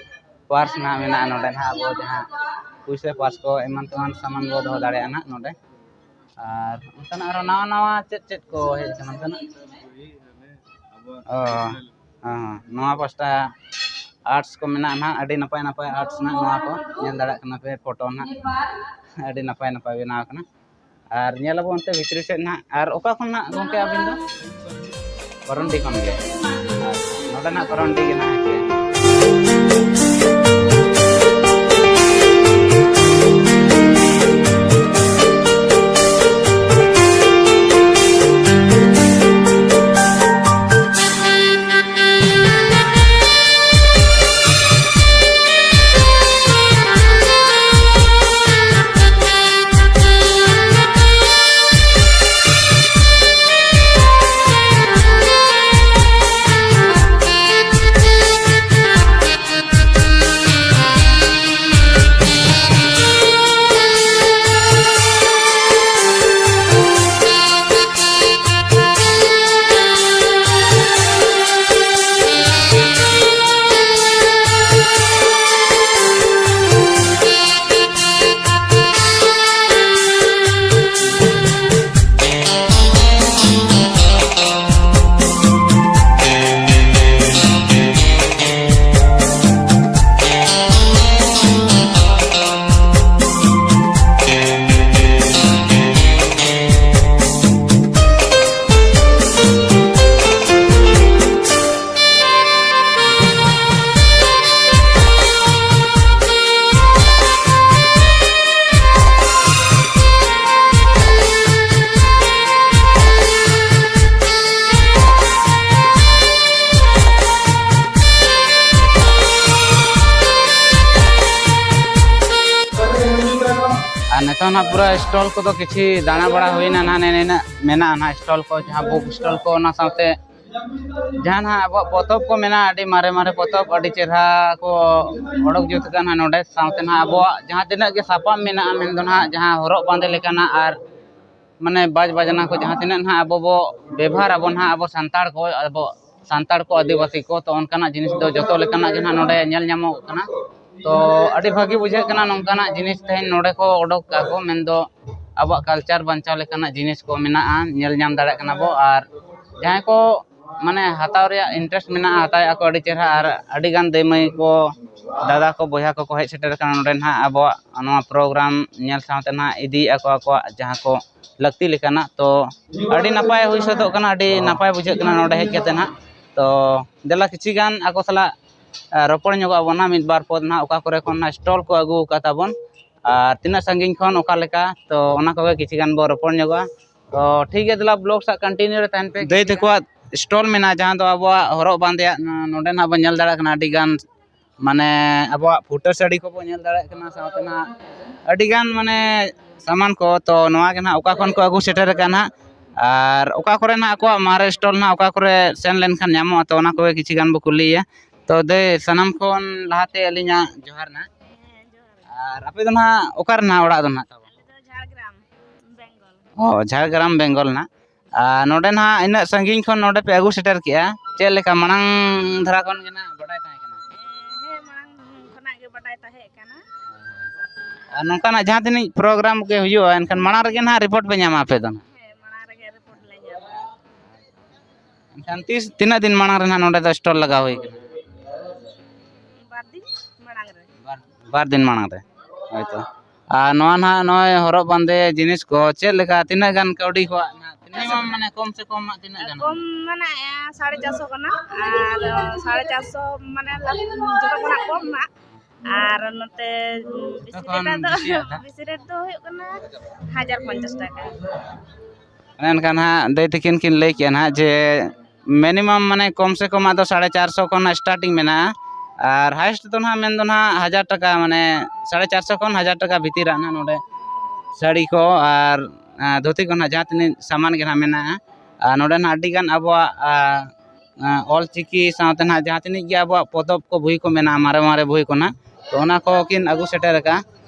ᱯᱟᱨᱥ ᱱᱟᱜ ᱢᱮᱱᱟᱜᱼᱟ ᱱᱚᱰᱮ ᱱᱟᱜ, ᱟᱵᱚ ᱡᱟᱦᱟᱸ ᱯᱩᱭᱥᱟᱹ ᱯᱟᱨᱥ ᱠᱚ ᱮᱢᱟᱱ ᱛᱮᱢᱟᱱ ᱥᱟᱢᱟᱱ ᱵᱚ ᱫᱚᱦᱚ ᱫᱟᱲᱮᱭᱟᱜᱼᱟ ᱱᱟᱜ ᱱᱚᱰᱮ᱾ ᱟᱨ ᱚᱱᱠᱟᱱᱟᱜ ᱟᱨᱚ ᱱᱟᱣᱟ ᱱᱟᱣᱟ ᱪᱮᱫ ᱪᱮᱫ ᱠᱚ ᱦᱮᱡ ᱟᱠᱟᱱᱟ ᱚᱱᱠᱟᱱᱟᱜ? ᱚ, ᱦᱮᱸ, ᱱᱚᱣᱟ ᱯᱟᱥᱴᱟ ᱟᱨᱴᱥ ᱠᱚ ᱢᱮᱱᱟᱜᱼᱟ ᱱᱟᱦᱟᱜ, ᱟᱹᱰᱤ ᱱᱟᱯᱟᱭ ᱱᱟᱯᱟᱭ ᱟᱨᱴᱥ ᱱᱟᱦᱟᱜ ᱱᱚᱣᱟ ᱠᱚ ᱧᱮᱞ ᱫᱟᱲᱮᱭᱟᱜ ᱠᱟᱱᱟ ᱯᱮ, ᱯᱷᱳᱴᱳ ᱱᱟᱦᱟᱜ ᱟᱹᱰᱤ ᱱᱟᱯᱟᱭ ᱱᱟᱯᱟᱭ ᱵᱮᱱᱟᱣ ᱟᱠᱟᱱᱟ᱾ ᱟᱨ ᱧᱮᱞ ᱟᱵᱚ ᱚᱱᱛᱮ ᱵᱷᱤᱛᱨᱤ ᱥᱮᱫ ᱱᱟᱦᱟᱜ᱾ ᱟᱨ ᱚᱠᱟ ᱠᱷᱚᱱ ᱱᱟᱦᱟᱜ ᱜᱚᱢᱠᱮ ᱟᱹᱵᱤᱱ ᱫᱚ? ᱯᱚᱨᱚᱱᱰᱤ ᱠᱷᱚᱱ ᱜᱮ᱾ ᱟᱨ ᱱᱚᱰᱮ ᱱᱟᱦᱟᱜ ᱯᱚᱨᱚᱱᱰᱤ ᱜᱮ ᱱᱟᱦᱟᱜ ᱦᱮᱸ ᱪᱮ? ᱟᱨ ᱱᱤᱛᱚᱜ ᱱᱟᱦᱟᱜ ᱯᱩᱨᱟᱹ ᱥᱴᱚᱞ ᱠᱚᱫᱚ ᱠᱤᱪᱷᱤ ᱫᱟᱬᱟ ᱵᱟᱲᱟ ᱦᱩᱭᱱᱟ ᱱᱟᱦᱟᱜ, ᱱᱮ ᱱᱤᱱᱟᱹᱜ ᱢᱮᱱᱟᱜᱼᱟ ᱱᱟᱦᱟᱜ ᱥᱴᱚᱞ ᱠᱚ, ᱡᱟᱦᱟᱸ ᱵᱩᱠ ᱥᱴᱚᱞ ᱠᱚ, ᱚᱱᱟ ᱥᱟᱶᱛᱮ ᱡᱟᱦᱟᱸ ᱱᱟᱦᱟᱜ ᱟᱵᱚᱣᱟᱜ ᱯᱚᱛᱚᱵ ᱠᱚ ᱢᱮᱱᱟᱜᱼᱟ, ᱟᱹᱰᱤ ᱢᱟᱨᱮ ᱢᱟᱨᱮ ᱯᱚᱛᱚᱵ ᱟᱹᱰᱤ ᱪᱮᱦᱨᱟ ᱠᱚ ᱚᱰᱚᱠ ᱡᱩᱛ ᱟᱠᱟᱫᱼᱟ ᱱᱟᱦᱟᱜ ᱱᱚᱰᱮ᱾ ᱥᱟᱶᱛᱮ ᱱᱟᱦᱟᱜ ᱟᱵᱚᱣᱟᱜ ᱡᱟᱦᱟᱸ ᱛᱤᱱᱟᱹᱜ ᱜᱮ ᱥᱟᱯᱟᱵ ᱢᱮᱱᱟᱜᱼᱟ, ᱢᱮᱱᱫᱚ ᱱᱟᱦᱟᱜ ᱡᱟᱦᱟᱸ ᱦᱚᱨᱚᱜ ᱵᱟᱸᱫᱮ ᱞᱮᱠᱟᱱᱟᱜ ᱟᱨ ᱢᱟᱱᱮ ᱵᱟᱡᱽ ᱵᱟᱡᱽᱱᱟ ᱠᱚ ᱡᱟᱦᱟᱸ ᱛᱤᱱᱟᱹᱜ ᱱᱟᱦᱟᱜ ᱟᱵᱚ ᱵᱚ ᱵᱮᱵᱷᱟᱨ ᱟᱵᱚ ᱱᱟᱦᱟᱜ ᱟᱵᱚ ᱥᱟᱱᱛᱟᱲ ᱠᱚ, ᱟᱵᱚ ᱥᱟᱱᱛᱟᱲ ᱠᱚ, ᱟᱹᱫᱤᱵᱟᱹᱥᱤ ᱠᱚ, ᱛᱚ ᱚᱱᱠᱟᱱᱟᱜ ᱡᱤᱱᱤᱥ ᱫᱚ ᱡᱚᱛᱚ ᱞᱮᱠᱟᱱᱟᱜ ᱜᱮ ᱱᱟᱦᱟᱜ ᱱᱚᱰᱮ ᱧᱮᱞ ᱧᱟᱢᱚᱜ ᱠᱟᱱᱟ᱾ ᱛᱚ ᱟᱹᱰᱤ ᱵᱷᱟᱹᱜᱤ ᱵᱩᱡᱷᱟᱹᱜ ᱠᱟᱱᱟ ᱱᱚᱝᱠᱟᱱᱟᱜ ᱡᱤᱱᱤᱥ ᱛᱮᱦᱮᱧ ᱱᱚᱰᱮ ᱠᱚ ᱚᱰᱚᱠ ᱠᱟᱜᱼᱟ ᱠᱚ, ᱢᱮᱱᱫᱚ ᱟᱵᱚᱣᱟᱜ ᱠᱟᱞᱪᱟᱨ ᱵᱟᱧᱪᱟᱣ ᱞᱮᱠᱟᱱᱟᱜ ᱡᱤᱱᱤᱥ ᱠᱚ ᱢᱮᱱᱟᱜᱼᱟ, ᱧᱮᱞ ᱧᱟᱢ ᱫᱟᱲᱮᱭᱟᱜ ᱠᱟᱱᱟ ᱵᱚ᱾ ᱟᱨ ᱡᱟᱦᱟᱸᱭ ᱠᱚ ᱢᱟᱱᱮ ᱦᱟᱛᱟᱣ ᱨᱮᱭᱟᱜ ᱤᱱᱴᱟᱨᱮᱥᱴ ᱢᱮᱱᱟᱜᱼᱟ, ᱦᱟᱛᱟᱣᱮᱫᱼᱟ ᱠᱚ ᱟᱹᱰᱤ ᱪᱮᱦᱨᱟ, ᱟᱨ ᱟᱹᱰᱤᱜᱟᱱ ᱫᱟᱹᱭ ᱢᱟᱹᱭ ᱠᱚ, ᱫᱟᱫᱟ ᱠᱚ, ᱵᱚᱭᱦᱟ ᱠᱚᱠᱚ ᱦᱮᱡ ᱥᱮᱴᱮᱨ ᱠᱟᱱᱟ ᱱᱚᱰᱮ ᱱᱟᱦᱟᱜ ᱟᱵᱚᱣᱟᱜ ᱱᱚᱣᱟ ᱯᱨᱳᱜᱨᱟᱢ ᱧᱮᱞ ᱥᱟᱶᱛᱮ ᱱᱟᱦᱟᱜ ᱤᱫᱤᱭᱮᱫᱼᱟ ᱠᱚ ᱟᱠᱚᱣᱟᱜ ᱡᱟᱦᱟᱸ ᱠᱚ ᱞᱟᱹᱠᱛᱤ ᱞᱮᱠᱟᱱᱟᱜ᱾ ᱛᱚ ᱟᱹᱰᱤ ᱱᱟᱯᱟᱭ ᱦᱩᱭ ᱥᱟᱹᱛᱚᱜ ᱠᱟᱱᱟ, ᱟᱹᱰᱤ ᱱᱟᱯᱟᱭ ᱵᱩᱡᱷᱟᱹᱜ ᱠᱟᱱᱟ ᱱᱚᱰᱮ ᱦᱮᱡ ᱠᱟᱛᱮ ᱱᱟᱦᱟᱜ᱾ ᱛᱚ ᱫᱮᱞᱟ ᱠᱤᱪᱷᱤ ᱜᱟᱱ ᱟᱠᱚ ᱥᱟᱞᱟᱜ ᱟ, ᱨᱚᱯᱚᱲ ᱧᱚᱜᱚᱜ ᱟᱵᱚᱱ ᱱᱟᱦᱟᱜ ᱢᱤᱫ ᱵᱟᱨ ᱯᱚᱫ ᱱᱟᱦᱟᱜ, ᱚᱠᱟ ᱠᱚᱨᱮ ᱠᱷᱚᱱ ᱱᱟᱦᱟᱜ ᱥᱴᱚᱞ ᱠᱚ ᱟᱹᱜᱩ ᱟᱠᱟᱫ ᱛᱟᱵᱚᱱ ᱟᱨ ᱛᱤᱱᱟᱹᱜ ᱥᱟᱺᱜᱤᱧ ᱠᱷᱚᱱ ᱚᱠᱟ ᱞᱮᱠᱟ, ᱛᱚ ᱚᱱᱟ ᱠᱚᱜᱮ ᱠᱤᱪᱷᱤ ᱜᱟᱱ ᱵᱚ ᱨᱚᱯᱚᱲ ᱧᱚᱜᱚᱜᱼᱟ᱾ ᱛᱚ ᱴᱷᱤᱠ ᱜᱮᱭᱟ, ᱫᱮᱞᱟ ᱵᱞᱚᱜ ᱥᱟᱜ ᱠᱚᱱᱴᱤᱱᱤᱭᱩ ᱨᱮ ᱛᱟᱦᱮᱱ ᱯᱮ᱾ ᱫᱟᱹᱭ ᱛᱟᱠᱚᱣᱟᱜ ᱥᱴᱚᱞ ᱢᱮᱱᱟᱜᱼᱟ, ᱡᱟᱦᱟᱸ ᱫᱚ ᱟᱵᱚᱣᱟᱜ ᱦᱚᱨᱚᱜ ᱵᱟᱸᱫᱮᱭᱟᱜ ᱱᱚᱰᱮ ᱱᱟᱦᱟᱜ ᱵᱚᱱ ᱧᱮᱞ ᱫᱟᱲᱮᱭᱟᱜ ᱠᱟᱱᱟ, ᱟᱹᱰᱤ ᱜᱟᱱ ᱢᱟᱱᱮ ᱟᱵᱚᱣᱟᱜ ᱯᱷᱩᱴᱟᱹ ᱥᱟᱹᱲᱤ ᱠᱚᱵᱚ ᱧᱮᱞ ᱫᱟᱲᱮᱭᱟᱜ ᱠᱟᱱᱟ, ᱥᱟᱶᱛᱮ ᱱᱟᱦᱟᱜ ᱟᱹᱰᱤ ᱜᱟᱱ ᱢᱟᱱᱮ ᱥᱟᱢᱟᱱ ᱠᱚ᱾ ᱛᱚ ᱱᱚᱣᱟ ᱜᱮ ᱱᱟᱦᱟᱜ ᱚᱠᱟ ᱠᱷᱚᱱ ᱠᱚ ᱟᱹᱜᱩ ᱥᱮᱴᱮᱨ ᱟᱠᱟᱫᱼᱟ ᱱᱟᱦᱟᱜ, ᱟᱨ ᱚᱠᱟ ᱠᱚᱨᱮ ᱱᱟᱦᱟᱜ ᱟᱠᱚᱣᱟᱜ ᱢᱟᱨᱮ ᱥᱴᱚᱞ ᱱᱟᱦᱟᱜ ᱚᱠᱟ ᱠᱚᱨᱮ ᱥᱮᱱ ᱞᱮᱱᱠᱷᱟᱱ ᱧᱟᱢᱚᱜᱼᱟ, ᱛᱚ ᱚᱱᱟ ᱠᱚᱜᱮ ᱠᱤᱪᱷᱤ ᱜᱟᱱ ᱵᱚ ᱠᱩᱞᱤᱭᱮᱭᱟ᱾ ᱛᱚ ᱫᱟᱹᱭ, ᱥᱟᱱᱟᱢ ᱠᱷᱚᱱ ᱞᱟᱦᱟᱛᱮ ᱟᱹᱞᱤᱧᱟᱜ ᱡᱚᱦᱟᱨ ᱱᱟᱦᱟᱜ᱾ ᱦᱮᱸ, ᱡᱚᱦᱟᱨ᱾ ᱟᱨ ᱟᱯᱮ ᱫᱚ ᱱᱟᱦᱟᱜ ᱚᱠᱟ ᱨᱮ ᱱᱟᱦᱟᱜ ᱚᱲᱟᱜ ᱫᱚ ᱱᱟᱦᱟᱜ ᱛᱟᱵᱚᱱ? ᱟᱞᱮ ᱫᱚ ᱡᱷᱟᱲᱜᱨᱟᱢ, ᱵᱮᱝᱜᱚᱞ᱾ ᱚ, ᱡᱷᱟᱲᱜᱨᱟᱢ, ᱵᱮᱝᱜᱚᱞ ᱱᱟᱦᱟᱜ᱾ ᱟᱨ ᱱᱚᱰᱮ ᱱᱟᱦᱟᱜ ᱤᱱᱟᱹᱜ ᱥᱟᱺᱜᱤᱧ ᱠᱷᱚᱱ ᱱᱚᱰᱮ ᱯᱮ ᱟᱹᱜᱩ ᱥᱮᱴᱮᱨ ᱠᱮᱜᱼᱟ, ᱪᱮᱫ ᱞᱮᱠᱟ ᱢᱟᱲᱟᱝ ᱫᱷᱟᱨᱟ ᱠᱷᱚᱱ ᱜᱮ ᱱᱟᱦᱟᱜ ᱵᱟᱰᱟᱭ ᱛᱟᱦᱮᱸ ᱠᱟᱱᱟ? ᱦᱮᱸ, ᱦᱮᱸ, ᱢᱟᱲᱟᱝ ᱠᱷᱚᱱᱟᱜ ᱜᱮ ᱵᱟᱰᱟᱭ ᱛᱟᱦᱮᱸ ᱠᱟᱱᱟ᱾ ᱟᱨ ᱱᱚᱝᱠᱟᱱᱟᱜ ᱡᱟᱦᱟᱸ ᱛᱤᱱᱟᱹᱜ ᱯᱨᱳᱜᱨᱟᱢ ᱜᱮ ᱦᱩᱭᱩᱜᱼᱟ, ᱮᱱᱠᱷᱟᱱ ᱢᱟᱲᱟᱝ ᱨᱮᱜᱮ ᱱᱟᱦᱟᱜ ᱨᱤᱯᱳᱨᱴ ᱯᱮ ᱧᱟᱢᱟ ᱟᱯᱮ ᱫᱚ ᱱᱟᱦᱟᱜ? ᱦᱮᱸ, ᱢᱟᱲᱟᱝ ᱨᱮᱜᱮ ᱨᱤᱯᱳᱨᱴ ᱞᱮ ᱧᱟᱢᱟ᱾ ᱮᱱᱠᱷᱟᱱ ᱛᱤᱥ, ᱛᱤᱱᱟᱹᱜ ᱫᱤᱱ ᱢᱟᱲᱟᱝ ᱨᱮ ᱱᱟᱦᱟᱜ ᱱᱚᱰᱮ ᱫᱚ ᱥᱴᱚᱞ ᱞᱟᱜᱟᱣ ᱦᱩᱭ ᱠᱟᱱᱟ? ᱵᱟᱨ ᱫᱤᱱ ᱢᱟᱲᱟᱝ ᱨᱮ᱾ ᱵᱟᱨ, ᱵᱟᱨ ᱫᱤᱱ ᱢᱟᱲᱟᱝ ᱨᱮ᱾ ᱦᱳᱭᱛᱚ᱾ ᱟᱨ ᱱᱚᱣᱟ ᱱᱟᱦᱟᱜ ᱱᱚᱜᱼᱚᱭ ᱦᱚᱨᱚᱜ ᱵᱟᱸᱫᱮ ᱡᱤᱱᱤᱥ ᱠᱚ ᱪᱮᱫ ᱞᱮᱠᱟ, ᱛᱤᱱᱟᱹᱜ ᱜᱟᱱ ᱠᱟᱹᱣᱰᱤ ᱠᱚᱣᱟᱜ ᱱᱟᱦᱟᱜ, ᱢᱤᱱᱤᱢᱟᱢ ᱢᱟᱱᱮ ᱠᱚᱢ ᱥᱮ ᱠᱚᱢ ᱱᱟᱦᱟᱜ ᱛᱤᱱᱟᱹᱜ ᱜᱟᱱ? ᱠᱚᱢ ᱢᱟᱱᱮ, ᱥᱟᱲᱮ ᱪᱟᱨᱥᱚ ᱠᱟᱱᱟ᱾ ᱟᱨ ᱥᱟᱲᱮ ᱪᱟᱨᱥᱚ ᱢᱟᱱᱮ ᱞᱟᱹᱴᱩ, ᱡᱚᱛᱚ ᱠᱷᱚᱱᱟᱜ ᱠᱚᱢ ᱱᱟᱜ᱾ ᱟᱨ ᱱᱚᱛᱮ ᱵᱮᱥᱤ ᱡᱚᱛᱚ ᱠᱷᱚᱱ ᱨᱮᱴ ᱫᱚ, ᱵᱮᱥᱤᱭᱟᱜ ᱫᱚ? ᱵᱮᱥᱤ ᱨᱮᱴ ᱫᱚ ᱦᱩᱭᱩᱜ ᱠᱟᱱᱟ ᱦᱟᱡᱟᱨ ᱯᱚᱧᱪᱟᱥ ᱴᱟᱠᱟ᱾ ᱚᱱᱮ ᱚᱱᱠᱟ ᱱᱟᱦᱟᱜ ᱫᱟᱹᱭ ᱛᱟᱹᱠᱤᱱ ᱠᱤᱱ ᱞᱟᱹᱭ ᱠᱮᱜᱼᱟ ᱱᱟᱦᱟᱜ ᱡᱮ ᱢᱤᱱᱤᱢᱟᱢ ᱢᱟᱱᱮ ᱠᱚᱢ ᱥᱮ ᱠᱚᱢ ᱟᱫᱚ ᱥᱟᱲᱮ ᱪᱟᱨᱥᱚ ᱠᱷᱚᱱ ᱥᱴᱟᱨᱴᱤᱝ ᱢᱮᱱᱟᱜᱼᱟ, ᱟᱨ ᱦᱟᱭᱮᱥᱴ ᱫᱚ ᱱᱟᱦᱟᱜ ᱢᱮᱱᱫᱚ ᱱᱟᱦᱟᱜ ᱦᱟᱡᱟᱨ ᱴᱟᱠᱟ, ᱢᱟᱱᱮ ᱥᱟᱲᱮ ᱪᱟᱨᱥᱚ ᱠᱷᱚᱱ ᱦᱟᱡᱟᱨ ᱴᱟᱠᱟ ᱵᱷᱤᱛᱤᱨ ᱨᱮ ᱱᱟᱦᱟᱜ ᱱᱚᱰᱮ ᱥᱟᱹᱲᱤ ᱠᱚ ᱟᱨ ᱟᱸ, ᱫᱷᱩᱛᱤ ᱠᱚ ᱱᱟᱦᱟᱜ ᱡᱟᱦᱟᱸ ᱛᱤᱱᱟᱹᱜ ᱥᱟᱢᱟᱱ ᱜᱮ ᱱᱟᱦᱟᱜ ᱢᱮᱱᱟᱜᱼᱟ᱾ ᱟᱨ ᱱᱚᱰᱮ ᱱᱟᱦᱟᱜ ᱟᱹᱰᱤ ᱜᱟᱱ ᱟᱵᱚᱣᱟᱜ ᱟᱸ, ᱟᱸ, ᱚᱞ ᱪᱤᱠᱤ ᱥᱟᱶᱛᱮ ᱱᱟᱦᱟᱜ ᱡᱟᱦᱟᱸ ᱛᱤᱱᱟᱹᱜ ᱜᱮ ᱟᱵᱚᱣᱟᱜ ᱯᱚᱛᱚᱵ ᱠᱚ, ᱵᱳᱭ ᱠᱚ ᱢᱮᱱᱟᱜᱼᱟ, ᱢᱟᱨᱮ ᱢᱟᱨᱮ ᱵᱳᱭ ᱠᱚ ᱱᱟᱦᱟᱜ, ᱛᱚ ᱚᱱᱟ ᱠᱚ ᱠᱤᱱ ᱟᱹᱜᱩ ᱥᱮᱴᱮᱨ ᱟᱠᱟᱫᱼᱟ᱾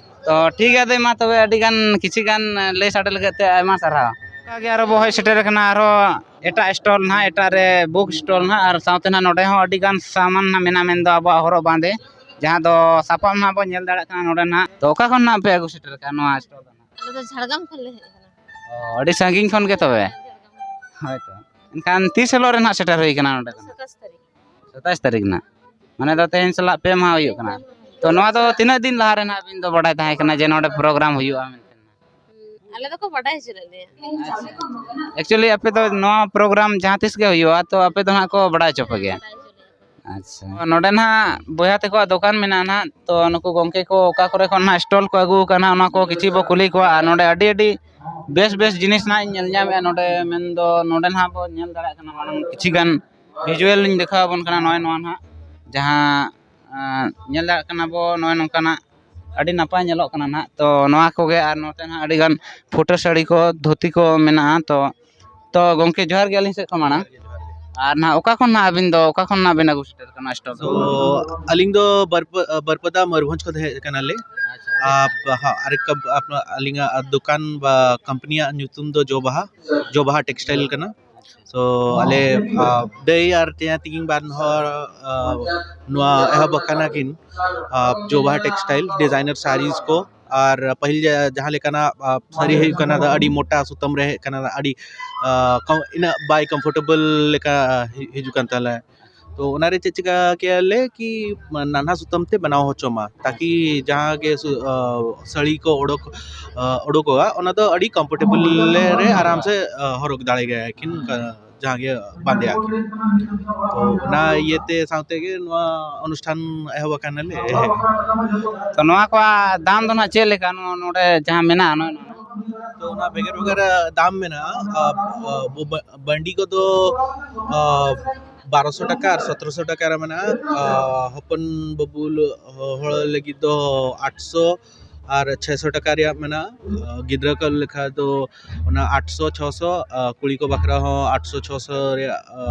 ᱛᱚ ᱴᱷᱤᱠ ᱜᱮᱭᱟ ᱫᱟᱹᱭ, ᱢᱟ ᱛᱚᱵᱮ ᱟᱹᱰᱤ ᱜᱟᱱ ᱠᱤᱪᱷᱤ ᱜᱟᱱ ᱞᱟᱹᱭ ᱥᱟᱰᱮ ᱞᱟᱹᱜᱤᱫ ᱛᱮ ᱟᱭᱢᱟ ᱥᱟᱨᱦᱟᱣ᱾ ᱚᱱᱠᱟ ᱜᱮ ᱟᱨᱚ ᱵᱚ ᱦᱮᱡ ᱥᱮᱴᱮᱨ ᱟᱠᱟᱱᱟ ᱟᱨᱦᱚᱸ ᱮᱴᱟᱜ ᱥᱴᱚᱞ ᱱᱟᱦᱟᱜ, ᱮᱴᱟᱜ ᱨᱮ ᱵᱩᱠ ᱥᱴᱚᱞ ᱱᱟᱦᱟᱜ, ᱟᱨ ᱥᱟᱶᱛᱮ ᱱᱟᱦᱟᱜ ᱱᱚᱰᱮ ᱦᱚᱸ ᱟᱹᱰᱤ ᱜᱟᱱ ᱥᱟᱢᱟᱱ ᱱᱟᱦᱟᱜ ᱢᱮᱱᱟᱜᱼᱟ, ᱢᱮᱱᱫᱚ ᱟᱵᱚᱣᱟᱜ ᱦᱚᱨᱚᱜ ᱵᱟᱸᱫᱮ ᱡᱟᱦᱟᱸ ᱫᱚ ᱥᱟᱯᱟᱵ ᱱᱟᱦᱟᱜ ᱵᱚᱱ ᱧᱮᱞ ᱫᱟᱲᱮᱭᱟᱜ ᱠᱟᱱᱟ ᱱᱚᱰᱮ ᱱᱟᱦᱟᱜ᱾ ᱛᱚ ᱚᱠᱟ ᱠᱷᱚᱱ ᱱᱟᱦᱟᱜ ᱯᱮ ᱟᱹᱜᱩ ᱥᱮᱴᱮᱨ ᱟᱠᱟᱫᱼᱟ ᱱᱚᱣᱟ ᱥᱴᱚᱞ ᱫᱚ ᱱᱟᱦᱟᱜ? ᱟᱞᱮ ᱫᱚ ᱡᱷᱟᱲᱜᱨᱟᱢ ᱠᱷᱚᱱ ᱞᱮ ᱦᱮᱡ ᱟᱠᱟᱱᱟ᱾ ᱚ, ᱟᱹᱰᱤ ᱥᱟᱺᱜᱤᱧ ᱠᱷᱚᱱ ᱜᱮ ᱛᱚᱵᱮ? ᱦᱳᱭ ᱛᱚ᱾ ᱮᱱᱠᱷᱟᱱ ᱛᱤᱥ ᱦᱤᱞᱳᱜ ᱨᱮ ᱱᱟᱦᱟᱜ ᱥᱮᱴᱮᱨ ᱦᱩᱭ ᱠᱟᱱᱟ ᱱᱚᱰᱮ ᱫᱚ? ᱥᱟᱛᱟᱥ ᱛᱟᱹᱨᱤᱠᱷ᱾ ᱥᱟᱛᱟᱥ ᱛᱟᱹᱨᱤᱠᱷ ᱱᱟᱦᱟᱜ᱾ ᱢᱟᱱᱮ ᱫᱚ ᱛᱮᱦᱮᱧ ᱥᱟᱞᱟᱜ ᱯᱮ ᱢᱟᱦᱟ ᱦᱩᱭᱩᱜ ᱠᱟᱱᱟ᱾ ᱛᱚ ᱱᱚᱣᱟ ᱫᱚ ᱛᱤᱱᱟᱹᱜ ᱫᱤᱱ ᱞᱟᱦᱟ ᱨᱮ ᱱᱟᱦᱟᱜ ᱟᱹᱵᱤᱱ ᱫᱚ ᱵᱟᱰᱟᱭ ᱛᱟᱦᱮᱸ ᱠᱟᱱᱟ ᱡᱮ ᱱᱚᱰᱮ ᱯᱨᱳᱜᱨᱟᱢ ᱦᱩᱭᱩᱜᱼᱟ ᱢᱮᱱᱛᱮ? ᱦᱩᱸ, ᱟᱞᱮ ᱫᱚᱠᱚ ᱵᱟᱰᱟᱭ ᱦᱚᱪᱚ ᱞᱮᱫ ᱞᱮᱭᱟ᱾ ᱮᱠᱪᱩᱭᱮᱞᱤ ᱟᱯᱮ ᱫᱚ ᱱᱚᱣᱟ ᱯᱨᱳᱜᱨᱟᱢ ᱡᱟᱦᱟᱸ ᱛᱤᱥ ᱜᱮ ᱦᱩᱭᱩᱜᱼᱟ, ᱛᱚ ᱟᱯᱮ ᱫᱚ ᱱᱟᱦᱟᱜ ᱠᱚ ᱵᱟᱰᱟᱭ ᱦᱚᱪᱚ ᱯᱮ ᱜᱮᱭᱟ? ᱵᱟᱰᱟᱭ ᱦᱚᱪᱚ ᱞᱮᱭᱟ᱾ ᱟᱪᱪᱷᱟ, ᱱᱚᱰᱮ ᱱᱟᱦᱟᱜ ᱵᱚᱭᱦᱟ ᱛᱟᱠᱚᱣᱟᱜ ᱫᱚᱠᱟᱱ ᱢᱮᱱᱟᱜᱼᱟ ᱱᱟᱦᱟᱜ, ᱛᱚ ᱱᱩᱠᱩ ᱜᱚᱢᱠᱮ ᱠᱚ ᱚᱠᱟ ᱠᱚᱨᱮ ᱠᱷᱚᱱ ᱱᱟᱦᱟᱜ ᱥᱴᱚᱞ ᱠᱚ ᱟᱹᱜᱩ ᱟᱠᱟᱫᱼᱟ ᱱᱟᱦᱟᱜ, ᱚᱱᱟ ᱠᱚ ᱠᱤᱪᱷᱩ ᱵᱚ ᱠᱩᱞᱤ ᱠᱚᱣᱟ᱾ ᱟᱨ ᱱᱚᱰᱮ ᱟᱹᱰᱤ ᱟᱹᱰᱤ ᱵᱮᱥ ᱵᱮᱥ ᱡᱤᱱᱤᱥ ᱱᱟᱦᱟᱜ ᱤᱧ ᱧᱮᱞ ᱧᱟᱢᱮᱫᱼᱟ ᱱᱚᱰᱮ, ᱢᱮᱱᱫᱚ ᱱᱚᱰᱮ ᱱᱟᱦᱟᱜ ᱵᱚ ᱧᱮᱞ ᱫᱟᱲᱮᱭᱟᱜ ᱠᱟᱱᱟ ᱢᱟᱲᱟᱝ ᱠᱤᱪᱷᱤ ᱜᱟᱱ ᱵᱷᱤᱡᱩᱣᱟᱞ ᱤᱧ ᱫᱮᱠᱷᱟᱣ ᱟᱵᱚᱱ ᱠᱟᱱᱟ᱾ ᱱᱚᱜᱼᱚᱭ ᱱᱚᱣᱟ ᱱᱟᱦᱟᱜ ᱡᱟᱦᱟᱸ ᱟᱸ, ᱧᱮᱞ ᱫᱟᱲᱮᱭᱟᱜ ᱠᱟᱱᱟ ᱵᱚ, ᱱᱚᱜᱼᱚᱭ ᱱᱚᱝᱠᱟᱱᱟᱜ ᱟᱹᱰᱤ ᱱᱟᱯᱟᱭ ᱧᱮᱞᱚᱜ ᱠᱟᱱᱟ ᱱᱟᱦᱟᱜ᱾ ᱛᱚ ᱱᱚᱣᱟ ᱠᱚᱜᱮ, ᱟᱨ ᱱᱚᱛᱮ ᱱᱟᱦᱟᱜ ᱟᱹᱰᱤ ᱜᱟᱱ ᱯᱷᱩᱴᱟᱹ ᱥᱟᱹᱲᱤ ᱠᱚ, ᱫᱷᱩᱛᱤ ᱠᱚ ᱢᱮᱱᱟᱜᱼᱟ᱾ ᱛᱚ, ᱛᱚ ᱜᱚᱢᱠᱮ ᱡᱚᱦᱟᱨ ᱜᱮ ᱟᱹᱞᱤᱧ ᱥᱮᱫ ᱠᱷᱚᱱ ᱢᱟᱲᱟᱝ᱾ ᱟᱨ ᱱᱟᱦᱟᱜ ᱚᱠᱟ ᱠᱷᱚᱱ ᱱᱟᱦᱟᱜ ᱟᱹᱵᱤᱱ ᱫᱚ, ᱚᱠᱟ ᱠᱷᱚᱱ ᱱᱟᱦᱟᱜ ᱵᱤᱱ ᱟᱹᱜᱩ ᱥᱮᱴᱮᱨ ᱠᱟᱱᱟ ᱥᱴᱚᱞ ᱫᱚ? ᱛᱚ ᱟᱹᱞᱤᱧ ᱫᱚ ᱵᱟᱨᱯᱟᱫᱟ ᱢᱚᱭᱩᱨᱵᱷᱚᱸᱡᱽ ᱠᱷᱚᱱ ᱦᱮᱡ ᱠᱟᱱᱟᱞᱮ᱾ ᱟᱪᱪᱷᱟ, ᱟᱹᱰᱤ ᱟᱯ-, ᱦᱚᱸ, ᱟᱨ ᱠᱟᱵ-, ᱟᱯᱱᱟ-, ᱟᱹᱞᱤᱧᱟᱜ ᱫᱚᱠᱟᱱ ᱵᱟ ᱠᱳᱢᱯᱟᱱᱤᱭᱟᱜ ᱧᱩᱛᱩᱢ ᱫᱚ ᱡᱚ ᱵᱟᱦᱟ, ᱡᱚ ᱵᱟᱦᱟ ᱴᱮᱠᱥᱴᱟᱭᱤᱞ ᱠᱟᱱᱟ᱾ ᱛᱚ ᱟᱞᱮ, ᱟ, ᱫᱟᱹᱭ ᱟᱨ ᱛᱮᱭᱟᱝ ᱛᱤᱠᱤᱱ ᱵᱟᱨ ᱦᱚᱲ, ᱟ, ᱱᱚᱣᱟ ᱮᱦᱚᱵ ᱟᱠᱟᱱᱟ ᱠᱤᱱ, ᱟ, ᱡᱚ ᱵᱟᱦᱟ ᱴᱮᱠᱥᱴᱟᱭᱤᱞ ᱰᱤᱡᱟᱭᱱᱟᱨ ᱥᱟᱲᱤᱡᱽ ᱠᱚ᱾ ᱟᱨ ᱯᱟᱹᱦᱤᱞ ᱡᱟ-, ᱡᱟᱦᱟᱸ ᱞᱮᱠᱟᱱᱟᱜ, ᱟ, ᱥᱟᱹᱲᱤ ᱦᱩᱭᱩᱜ ᱠᱟᱱᱟ, ᱫᱚ ᱟᱹᱰᱤ ᱢᱚᱴᱟ ᱥᱩᱛᱟᱹᱢ ᱨᱮ ᱦᱮᱡ ᱠᱟᱱᱟ, ᱟᱹᱰᱤ, ᱟ, ᱠᱚᱢ, ᱤᱱᱟᱹᱜ ᱵᱟᱭ ᱠᱚᱢᱯᱷᱚᱨᱴᱮᱵᱚᱞ ᱞᱮᱠᱟ ᱦᱤ-, ᱦᱤᱡᱩᱜ ᱠᱟᱱ ᱛᱟᱞᱮ᱾ ᱛᱚ ᱚᱱᱟᱨᱮ ᱪᱮᱫ ᱪᱤᱠᱟ ᱠᱮᱭᱟ ᱞᱮ ᱠᱤ ᱱᱟᱱᱦᱟ ᱥᱩᱛᱟᱹᱢ ᱛᱮ ᱵᱮᱱᱟᱣ ᱦᱚᱪᱚ ᱢᱟ, ᱛᱟᱠᱤ ᱡᱟᱦᱟᱸ ᱜᱮ ᱥᱩ-, ᱟ, ᱥᱟᱹᱲᱤ ᱠᱚ ᱚᱰᱚᱠ, ᱟ, ᱚᱰᱚᱠᱚᱜᱼᱟ, ᱚᱱᱟ ᱫᱚ ᱟᱹᱰᱤ ᱠᱚᱢᱯᱷᱚᱨᱴᱮᱵᱚᱞ ᱨᱮ ᱟᱨᱟᱢ ᱥᱮ, ᱟ, ᱦᱚᱨᱚᱜ ᱫᱟᱲᱮ ᱜᱮᱭᱟ ᱠᱤᱱ, ᱠᱟ-, ᱡᱟᱦᱟᱸ ᱜᱮ ᱵᱟᱸᱫᱮᱭᱟ ᱠᱤᱱ᱾ ᱛᱚ ᱚᱱᱟ ᱤᱭᱟᱹᱛᱮ ᱥᱟᱶᱛᱮ ᱜᱮ ᱱᱚᱣᱟ ᱚᱱᱩᱥᱴᱷᱟᱱ ᱮᱦᱚᱵ ᱟᱠᱟᱱᱟᱞᱮ᱾ ᱛᱚ ᱱᱚᱣᱟ ᱠᱚᱣᱟᱜ ᱫᱟᱢ ᱫᱚ ᱱᱟᱦᱟᱜ ᱪᱮᱫ ᱞᱮᱠᱟ, ᱱᱚᱣᱟ ᱱᱚᱰᱮ ᱡᱟᱦᱟᱸ ᱢᱮᱱᱟᱜᱼᱟ, ᱱᱚᱜᱼᱚᱭ ᱱᱚᱣᱟ? ᱛᱚ ᱚᱱᱟ ᱵᱷᱮᱜᱟᱨ ᱵᱷᱮᱜᱟᱨ ᱫᱟᱢ ᱢᱮᱱᱟᱜᱼᱟ᱾ ᱟ, ᱟ, ᱵᱚ-, ᱵᱟ-, ᱵᱟᱺᱰᱤ ᱠᱚᱫᱚ, ᱟ, ᱵᱟᱨᱚᱥᱚ ᱴᱟᱠᱟ ᱟᱨ ᱥᱚᱛᱨᱚᱥᱚ ᱴᱟᱠᱟ ᱨᱮ ᱢᱮᱱᱟᱜᱼᱟ᱾ ᱟ, ᱦᱚᱯᱚᱱ ᱵᱟᱹᱵᱩ ᱞᱟᱹ-, ᱦᱚᱲ ᱞᱟᱹᱜᱤᱫ ᱫᱚ ᱟᱴᱥᱚ, ᱟᱨ ᱪᱷᱚᱭᱥᱚ ᱴᱟᱠᱟ ᱨᱮᱭᱟᱜ ᱢᱮᱱᱟᱜᱼᱟ᱾ ᱜᱤᱫᱽᱨᱟᱹ ᱠᱚ ᱞᱮᱠᱷᱟ ᱫᱚ ᱚᱱᱟ ᱟᱴᱥᱚ, ᱪᱷᱚᱥᱚ, ᱠᱩᱲᱤ ᱠᱚ ᱵᱟᱠᱷᱨᱟ ᱦᱚᱸ ᱟᱴᱥᱚ, ᱪᱷᱚᱥᱚ ᱨᱮᱭᱟᱜ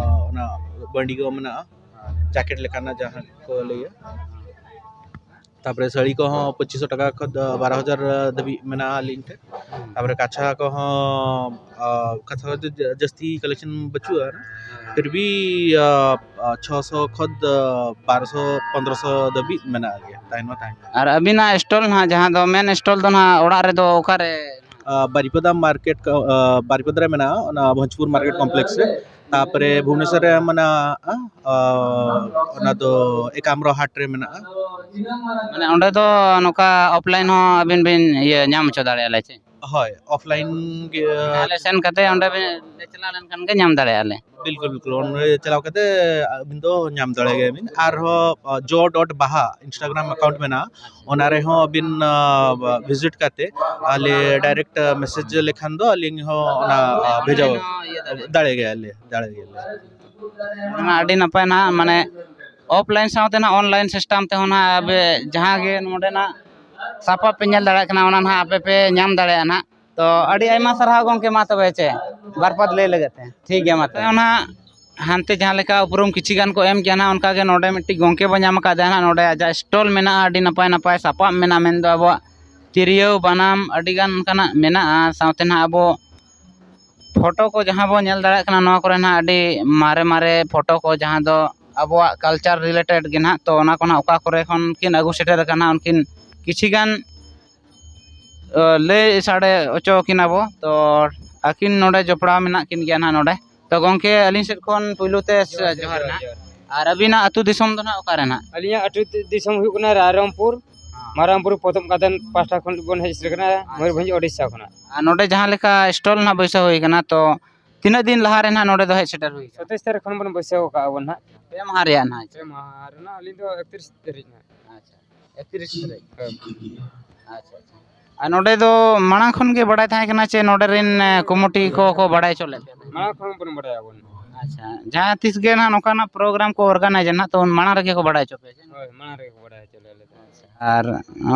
ᱚᱱᱟ ᱵᱟᱺᱰᱤ ᱠᱚ ᱢᱮᱱᱟᱜᱼᱟ᱾ ᱡᱮᱠᱮᱴ ᱞᱮᱠᱟᱱᱟᱜ ᱡᱟᱦᱟᱸ ᱠᱚ ᱞᱟᱹᱭᱟ᱾ ᱛᱟᱯᱚᱨᱮ ᱥᱟᱹᱲᱤ ᱠᱚᱦᱚᱸ ᱯᱚᱸᱪᱤᱥ ᱥᱚ ᱴᱟᱠᱟ ᱠᱷᱚᱱ ᱫᱚ ᱵᱟᱨᱚ ᱦᱟᱡᱟᱨ ᱫᱷᱟᱹᱵᱤᱡ ᱢᱮᱱᱟᱜᱼᱟ ᱟᱹᱞᱤᱧ ᱴᱷᱮᱱ᱾ ᱛᱟᱯᱚᱨᱮ ᱠᱟᱪᱷᱟ ᱠᱚᱦᱚᱸ, ᱟᱸ, ᱠᱟᱪᱷᱟ ᱠᱚᱫᱚ ᱡᱟ-, ᱡᱟᱹᱥᱛᱤ ᱠᱟᱞᱮᱠᱥᱚᱱ ᱵᱟᱹᱪᱩᱜᱼᱟ᱾ ᱯᱷᱤᱨ ᱵᱷᱤ, ᱟᱸ, ᱟᱸ, ᱪᱷᱚᱥᱚ ᱠᱷᱚᱱ ᱫᱚ ᱵᱟᱨᱚᱥᱚ, ᱯᱚᱱᱫᱽᱨᱚᱥᱚ ᱫᱷᱟᱹᱵᱤᱡ ᱢᱮᱱᱟᱜ ᱜᱮᱭᱟ, ᱛᱟᱦᱮᱱ ᱢᱟ ᱛᱟᱦᱮᱱ᱾ ᱟᱨ ᱟᱹᱵᱤᱱᱟᱜ ᱥᱴᱚᱞ ᱱᱟᱦᱟᱜ, ᱡᱟᱦᱟᱸ ᱫᱚ ᱢᱮᱱ ᱥᱴᱚᱞ ᱫᱚ ᱱᱟᱦᱟᱜ ᱚᱲᱟᱜ ᱨᱮᱫᱚ ᱚᱠᱟᱨᱮ? ᱟᱸ, ᱵᱟᱨᱤᱯᱟᱫᱟ ᱢᱟᱨᱠᱮᱴ ᱠᱚ, ᱟᱸ, ᱵᱟᱨᱤᱯᱟᱫᱟ ᱨᱮ ᱢᱮᱱᱟᱜᱼᱟ, ᱚᱱᱟ ᱵᱷᱚᱸᱡᱽᱯᱩᱨ ᱢᱟᱨᱠᱮᱴ ᱠᱚᱢᱯᱞᱮᱠᱥ ᱨᱮ᱾ ᱛᱟᱯᱚᱨᱮ ᱵᱷᱩᱵᱽᱱᱮᱥᱚᱨ ᱨᱮ ᱢᱮᱱᱟᱜᱼᱟ, ᱟᱸ, ᱚᱱᱟ ᱫᱚ ᱮᱠᱟᱢᱨᱚ ᱦᱟᱴ ᱨᱮ ᱢᱮᱱᱟᱜᱼᱟ᱾ ᱢᱟᱱᱮ ᱚᱸᱰᱮ ᱫᱚ ᱱᱚᱝᱠᱟ ᱚᱯᱷᱞᱟᱭᱤᱱ ᱦᱚᱸ ᱟᱹᱵᱤᱱ ᱵᱤᱱ ᱤᱭᱟᱹ ᱧᱟᱢ ᱦᱚᱪᱚ ᱫᱟᱲᱮᱭᱟᱜᱼᱟ ᱞᱮ ᱪᱮ? ᱦᱳᱭ, ᱚᱯᱷᱞᱟᱭᱤᱱ ᱜᱮ᱾ ᱛᱟᱦᱞᱮ ᱥᱮᱱ ᱠᱟᱛᱮ ᱚᱸᱰᱮ ᱵᱤᱱ ᱪᱟᱞᱟᱣ ᱞᱮᱱᱠᱷᱟᱱ ᱜᱮ ᱧᱟᱢ ᱫᱟᱲᱮᱭᱟᱜᱼᱟ ᱞᱮ᱾ ᱵᱤᱞᱠᱩᱞ, ᱵᱤᱞᱠᱩᱞ, ᱚᱸᱰᱮ ᱪᱟᱞᱟᱣ ᱠᱟᱛᱮ ᱟᱹᱵᱤᱱ ᱫᱚ ᱧᱟᱢ ᱫᱟᱲᱮᱭᱟᱜ ᱜᱮᱭᱟ ᱵᱤᱱ᱾ ᱟᱨᱦᱚᱸ, ᱟᱸ, ᱡᱚ ᱰᱚᱴ ᱵᱟᱦᱟ Instagram ᱟᱠᱟᱣᱩᱱᱴ ᱢᱮᱱᱟᱜᱼᱟ, ᱚᱱᱟ ᱨᱮᱦᱚᱸ ᱟᱹᱵᱤᱱ, ᱟᱸ, ᱵᱷᱤᱡᱤᱴ ᱠᱟᱛᱮ ᱟᱞᱮ ᱰᱟᱭᱨᱮᱠᱴ ᱢᱮᱥᱮᱡᱽ ᱞᱮᱠᱷᱟᱱ ᱫᱚ ᱟᱹᱞᱤᱧ ᱦᱚᱸ ᱚᱱᱟ, ᱟᱸ, ᱵᱷᱮᱡᱟ ᱫᱟᱲᱮᱭᱟᱜ ᱜᱮᱭᱟᱞᱮ, ᱫᱟᱲᱮᱭᱟᱜ ᱜᱮᱭᱟᱞᱮ᱾ ᱚᱱᱟ ᱟᱹᱰᱤ ᱱᱟᱯᱟᱭ ᱱᱟᱦᱟᱜ, ᱢᱟᱱᱮ ᱚᱯᱷᱞᱟᱭᱤᱱ ᱥᱟᱶᱛᱮ ᱱᱟᱦᱟᱜ ᱚᱱᱞᱟᱭᱤᱱ ᱥᱤᱥᱴᱮᱢ ᱛᱮᱦᱚᱸ ᱱᱟᱦᱟᱜ ᱟᱯᱮ ᱡᱟᱦᱟᱸ ᱜᱮ ᱱᱚᱰᱮᱱᱟᱜ ᱥᱟᱯᱟᱵ ᱯᱮ ᱧᱮᱞ ᱫᱟᱲᱮᱭᱟᱜ ᱠᱟᱱᱟ, ᱚᱱᱟ ᱱᱟᱦᱟᱜ ᱟᱯᱮ ᱯᱮ ᱧᱟᱢ ᱫᱟᱲᱮᱭᱟᱜᱼᱟ ᱱᱟᱦᱟᱜ᱾ ᱛᱚ ᱟᱹᱰᱤ ᱟᱭᱢᱟ ᱥᱟᱨᱦᱟᱣ ᱜᱚᱢᱠᱮ, ᱢᱟ ᱛᱚᱵᱮ ᱪᱮ ᱵᱟᱨ ᱯᱟᱫ ᱞᱟᱹᱭ ᱞᱟᱹᱜᱤᱫ ᱛᱮ᱾ ᱴᱷᱤᱠ ᱜᱮᱭᱟ, ᱢᱟ ᱛᱚᱵᱮ᱾ ᱚᱱᱟ ᱦᱟᱱᱛᱮ ᱡᱟᱦᱟᱸ ᱞᱮᱠᱟ ᱩᱯᱨᱩᱢ ᱠᱤᱪᱷᱤ ᱜᱟᱱ ᱠᱚ ᱮᱢ ᱠᱮᱜᱼᱟ ᱱᱟᱦᱟᱜ, ᱚᱱᱠᱟ ᱜᱮ ᱱᱚᱰᱮ ᱢᱤᱫᱴᱤᱡ ᱜᱚᱢᱠᱮ ᱵᱚ ᱧᱟᱢ ᱟᱠᱟᱫᱮᱭᱟ ᱱᱟᱦᱟᱜ, ᱱᱚᱰᱮ ᱟᱡᱟᱜ ᱥᱴᱚᱞ ᱢᱮᱱᱟᱜᱼᱟ, ᱟᱹᱰᱤ ᱱᱟᱯᱟᱭ ᱱᱟᱯᱟᱭ ᱥᱟᱯᱟᱵ ᱢᱮᱱᱟᱜᱼᱟ, ᱢᱮᱱᱫᱚ ᱟᱵᱚᱣᱟᱜ ᱛᱤᱨᱭᱳ, ᱵᱟᱱᱟᱢ, ᱟᱹᱰᱤ ᱜᱟᱱ ᱚᱱᱠᱟᱱᱟᱜ ᱢᱮᱱᱟᱜᱼᱟ᱾ ᱥᱟᱶᱛᱮ ᱱᱟᱦᱟᱜ ᱟᱵᱚ ᱯᱷᱳᱴᱳ ᱠᱚ ᱡᱟᱦᱟᱸ ᱵᱚ ᱧᱮᱞ ᱫᱟᱲᱮᱭᱟᱜ ᱠᱟᱱᱟ, ᱱᱚᱣᱟ ᱠᱚᱨᱮ ᱱᱟᱦᱟᱜ ᱟᱹᱰᱤ ᱢᱟᱨᱮ ᱢᱟᱨᱮ ᱯᱷᱳᱴᱳ ᱠᱚ, ᱡᱟᱦᱟᱸ ᱫᱚ ᱟᱵᱚᱣᱟᱜ ᱠᱟᱞᱪᱟᱨ ᱨᱤᱞᱮᱴᱮᱰ ᱜᱮ ᱱᱟᱦᱟᱜ᱾ ᱛᱚ ᱚᱱᱟ ᱠᱚ ᱱᱟᱦᱟᱜ ᱚᱠᱟ ᱠᱚᱨᱮ ᱠᱷᱚᱱ ᱠᱤᱱ ᱟᱹᱜᱩ ᱥᱮᱴᱮᱨ ᱟᱠᱟᱱᱟ, ᱩᱱᱠᱤᱱ ᱠᱤᱪᱷᱤ ᱜᱟᱱ ᱟᱹ, ᱞᱟᱹᱭ ᱥᱟᱰᱮ ᱦᱚᱪᱚ ᱠᱤᱱᱟ ᱵᱚ᱾ ᱛᱚ ᱟᱹᱠᱤᱱ ᱱᱚᱰᱮ ᱡᱚᱯᱲᱟᱣ ᱢᱮᱱᱟᱜ ᱠᱤᱱ ᱜᱮᱭᱟ ᱱᱟᱦᱟᱜ ᱱᱚᱰᱮ᱾ ᱛᱚ ᱜᱚᱢᱠᱮ, ᱟᱹᱞᱤᱧ ᱥᱮᱫ ᱠᱷᱚᱱ ᱯᱩᱭᱞᱩ ᱛᱮ ᱡᱚᱦᱟᱨ, ᱡᱚᱦᱟᱨ, ᱡᱚᱦᱟᱨ ᱱᱟᱦᱟᱜ᱾ ᱡᱚᱦᱟᱨ᱾ ᱟᱨ ᱟᱹᱵᱤᱱᱟᱜ ᱟᱹᱛᱩ ᱫᱤᱥᱚᱢ ᱫᱚ ᱱᱟᱦᱟᱜ ᱚᱠᱟᱨᱮ ᱱᱟᱦᱟᱜ? ᱟᱹᱞᱤᱧᱟᱜ ᱟᱹᱛᱩ ᱫᱤᱥᱚᱢ ᱦᱩᱭᱩᱜ ᱠᱟᱱᱟ ᱨᱟᱭᱨᱚᱝᱯᱩᱨ, ᱦᱮᱸ᱾ ᱢᱟᱨᱟᱝᱯᱩᱨ ᱯᱚᱛᱚᱵ ᱠᱟᱫᱟᱱ ᱯᱟᱦᱴᱟ ᱠᱷᱚᱱ ᱵᱚᱱ ᱦᱮᱡ ᱥᱮᱴᱮᱨ ᱠᱟᱱᱟ, ᱟᱪᱪᱷᱟ᱾ ᱢᱚᱭᱩᱨᱵᱷᱚᱸᱡᱽ, ᱳᱰᱤᱥᱟ ᱠᱷᱚᱱᱟᱜ᱾ ᱟᱨ ᱱᱚᱰᱮ ᱡᱟᱦᱟᱸ ᱞᱮᱠᱟ ᱥᱴᱚᱞ ᱱᱟᱦᱟᱜ ᱵᱟᱹᱭᱥᱟᱹᱣ ᱦᱩᱭ ᱠᱟᱱᱟ, ᱛᱚ ᱛᱤᱱᱟᱹᱜ ᱫᱤᱱ ᱞᱟᱦᱟ ᱨᱮ ᱱᱟᱦᱟᱜ ᱱᱚᱰᱮ ᱫᱚ ᱦᱮᱡ ᱥᱮᱴᱮᱨ ᱦᱩᱭ ᱠᱟᱱᱟ? ᱥᱟᱛᱟᱥ ᱛᱟᱹᱨᱤᱠᱷ ᱠᱷᱚᱱ ᱵᱚᱱ ᱵᱟᱹᱭᱥᱟᱹᱣ ᱟᱠᱟᱫᱼᱟ ᱵᱚᱱ ᱱᱟᱦᱟᱜ᱾ ᱯᱮ ᱢᱟᱦᱟ ᱨᱮᱭᱟᱜ ᱱᱟᱦᱟᱜ᱾ ᱯᱮ ᱢᱟᱦᱟ ᱨᱮᱱᱟᱜ, ᱟᱹᱞᱤᱧ ᱫᱚ ᱮᱠᱛᱨᱤᱥ ᱛᱟᱹᱨᱤᱠᱷ ᱱᱟᱦᱟᱜ᱾ ᱟᱪᱪᱷᱟ, ᱮᱠᱛᱨᱤᱥ ᱛᱟᱹᱨᱤᱠᱷ᱾ ᱦᱳᱭ᱾ ᱟᱪᱪᱷᱟ, ᱟᱪᱪᱷᱟ᱾ ᱟᱨ ᱱᱚᱰᱮ ᱫᱚ ᱢᱟᱲᱟᱝ ᱠᱷᱚᱱ ᱜᱮ ᱵᱟᱲᱟᱭ ᱛᱟᱦᱮᱸ ᱠᱟᱱᱟ ᱪᱮ ᱱᱚᱰᱮ ᱨᱮᱱ, ᱮ, ᱠᱚᱢᱤᱴᱤ ᱠᱚ ᱠᱚ ᱵᱟᱲᱟᱭ ᱦᱚᱪᱚ ᱞᱮᱫ ᱯᱮᱭᱟ? ᱢᱟᱲᱟᱝ ᱠᱷᱚᱱ ᱵᱚᱱ ᱵᱟᱲᱟᱭᱟ ᱵᱚᱱ᱾ ᱟᱪᱪᱷᱟ, ᱡᱟᱦᱟᱸ ᱛᱤᱥ ᱜᱮ ᱱᱟᱦᱟᱜ ᱱᱚᱝᱠᱟᱱᱟᱜ ᱯᱨᱳᱜᱨᱟᱢ ᱠᱚ ᱚᱨᱜᱟᱱᱟᱭᱤᱡᱟ ᱱᱟᱦᱟᱜ, ᱛᱚ ᱩᱱ ᱢᱟᱲᱟᱝ ᱨᱮᱜᱮ ᱠᱚ ᱵᱟᱲᱟᱭ ᱦᱚᱪᱚ ᱯᱮᱭᱟ ᱪᱮ? ᱦᱳᱭ, ᱢᱟᱲᱟᱝ ᱨᱮᱜᱮ ᱠᱚ ᱵᱟᱲᱟᱭ ᱦᱚᱪᱚ ᱞᱮᱭᱟ ᱟᱞᱮ ᱫᱚ᱾ ᱟᱪᱪᱷᱟ, ᱟᱨ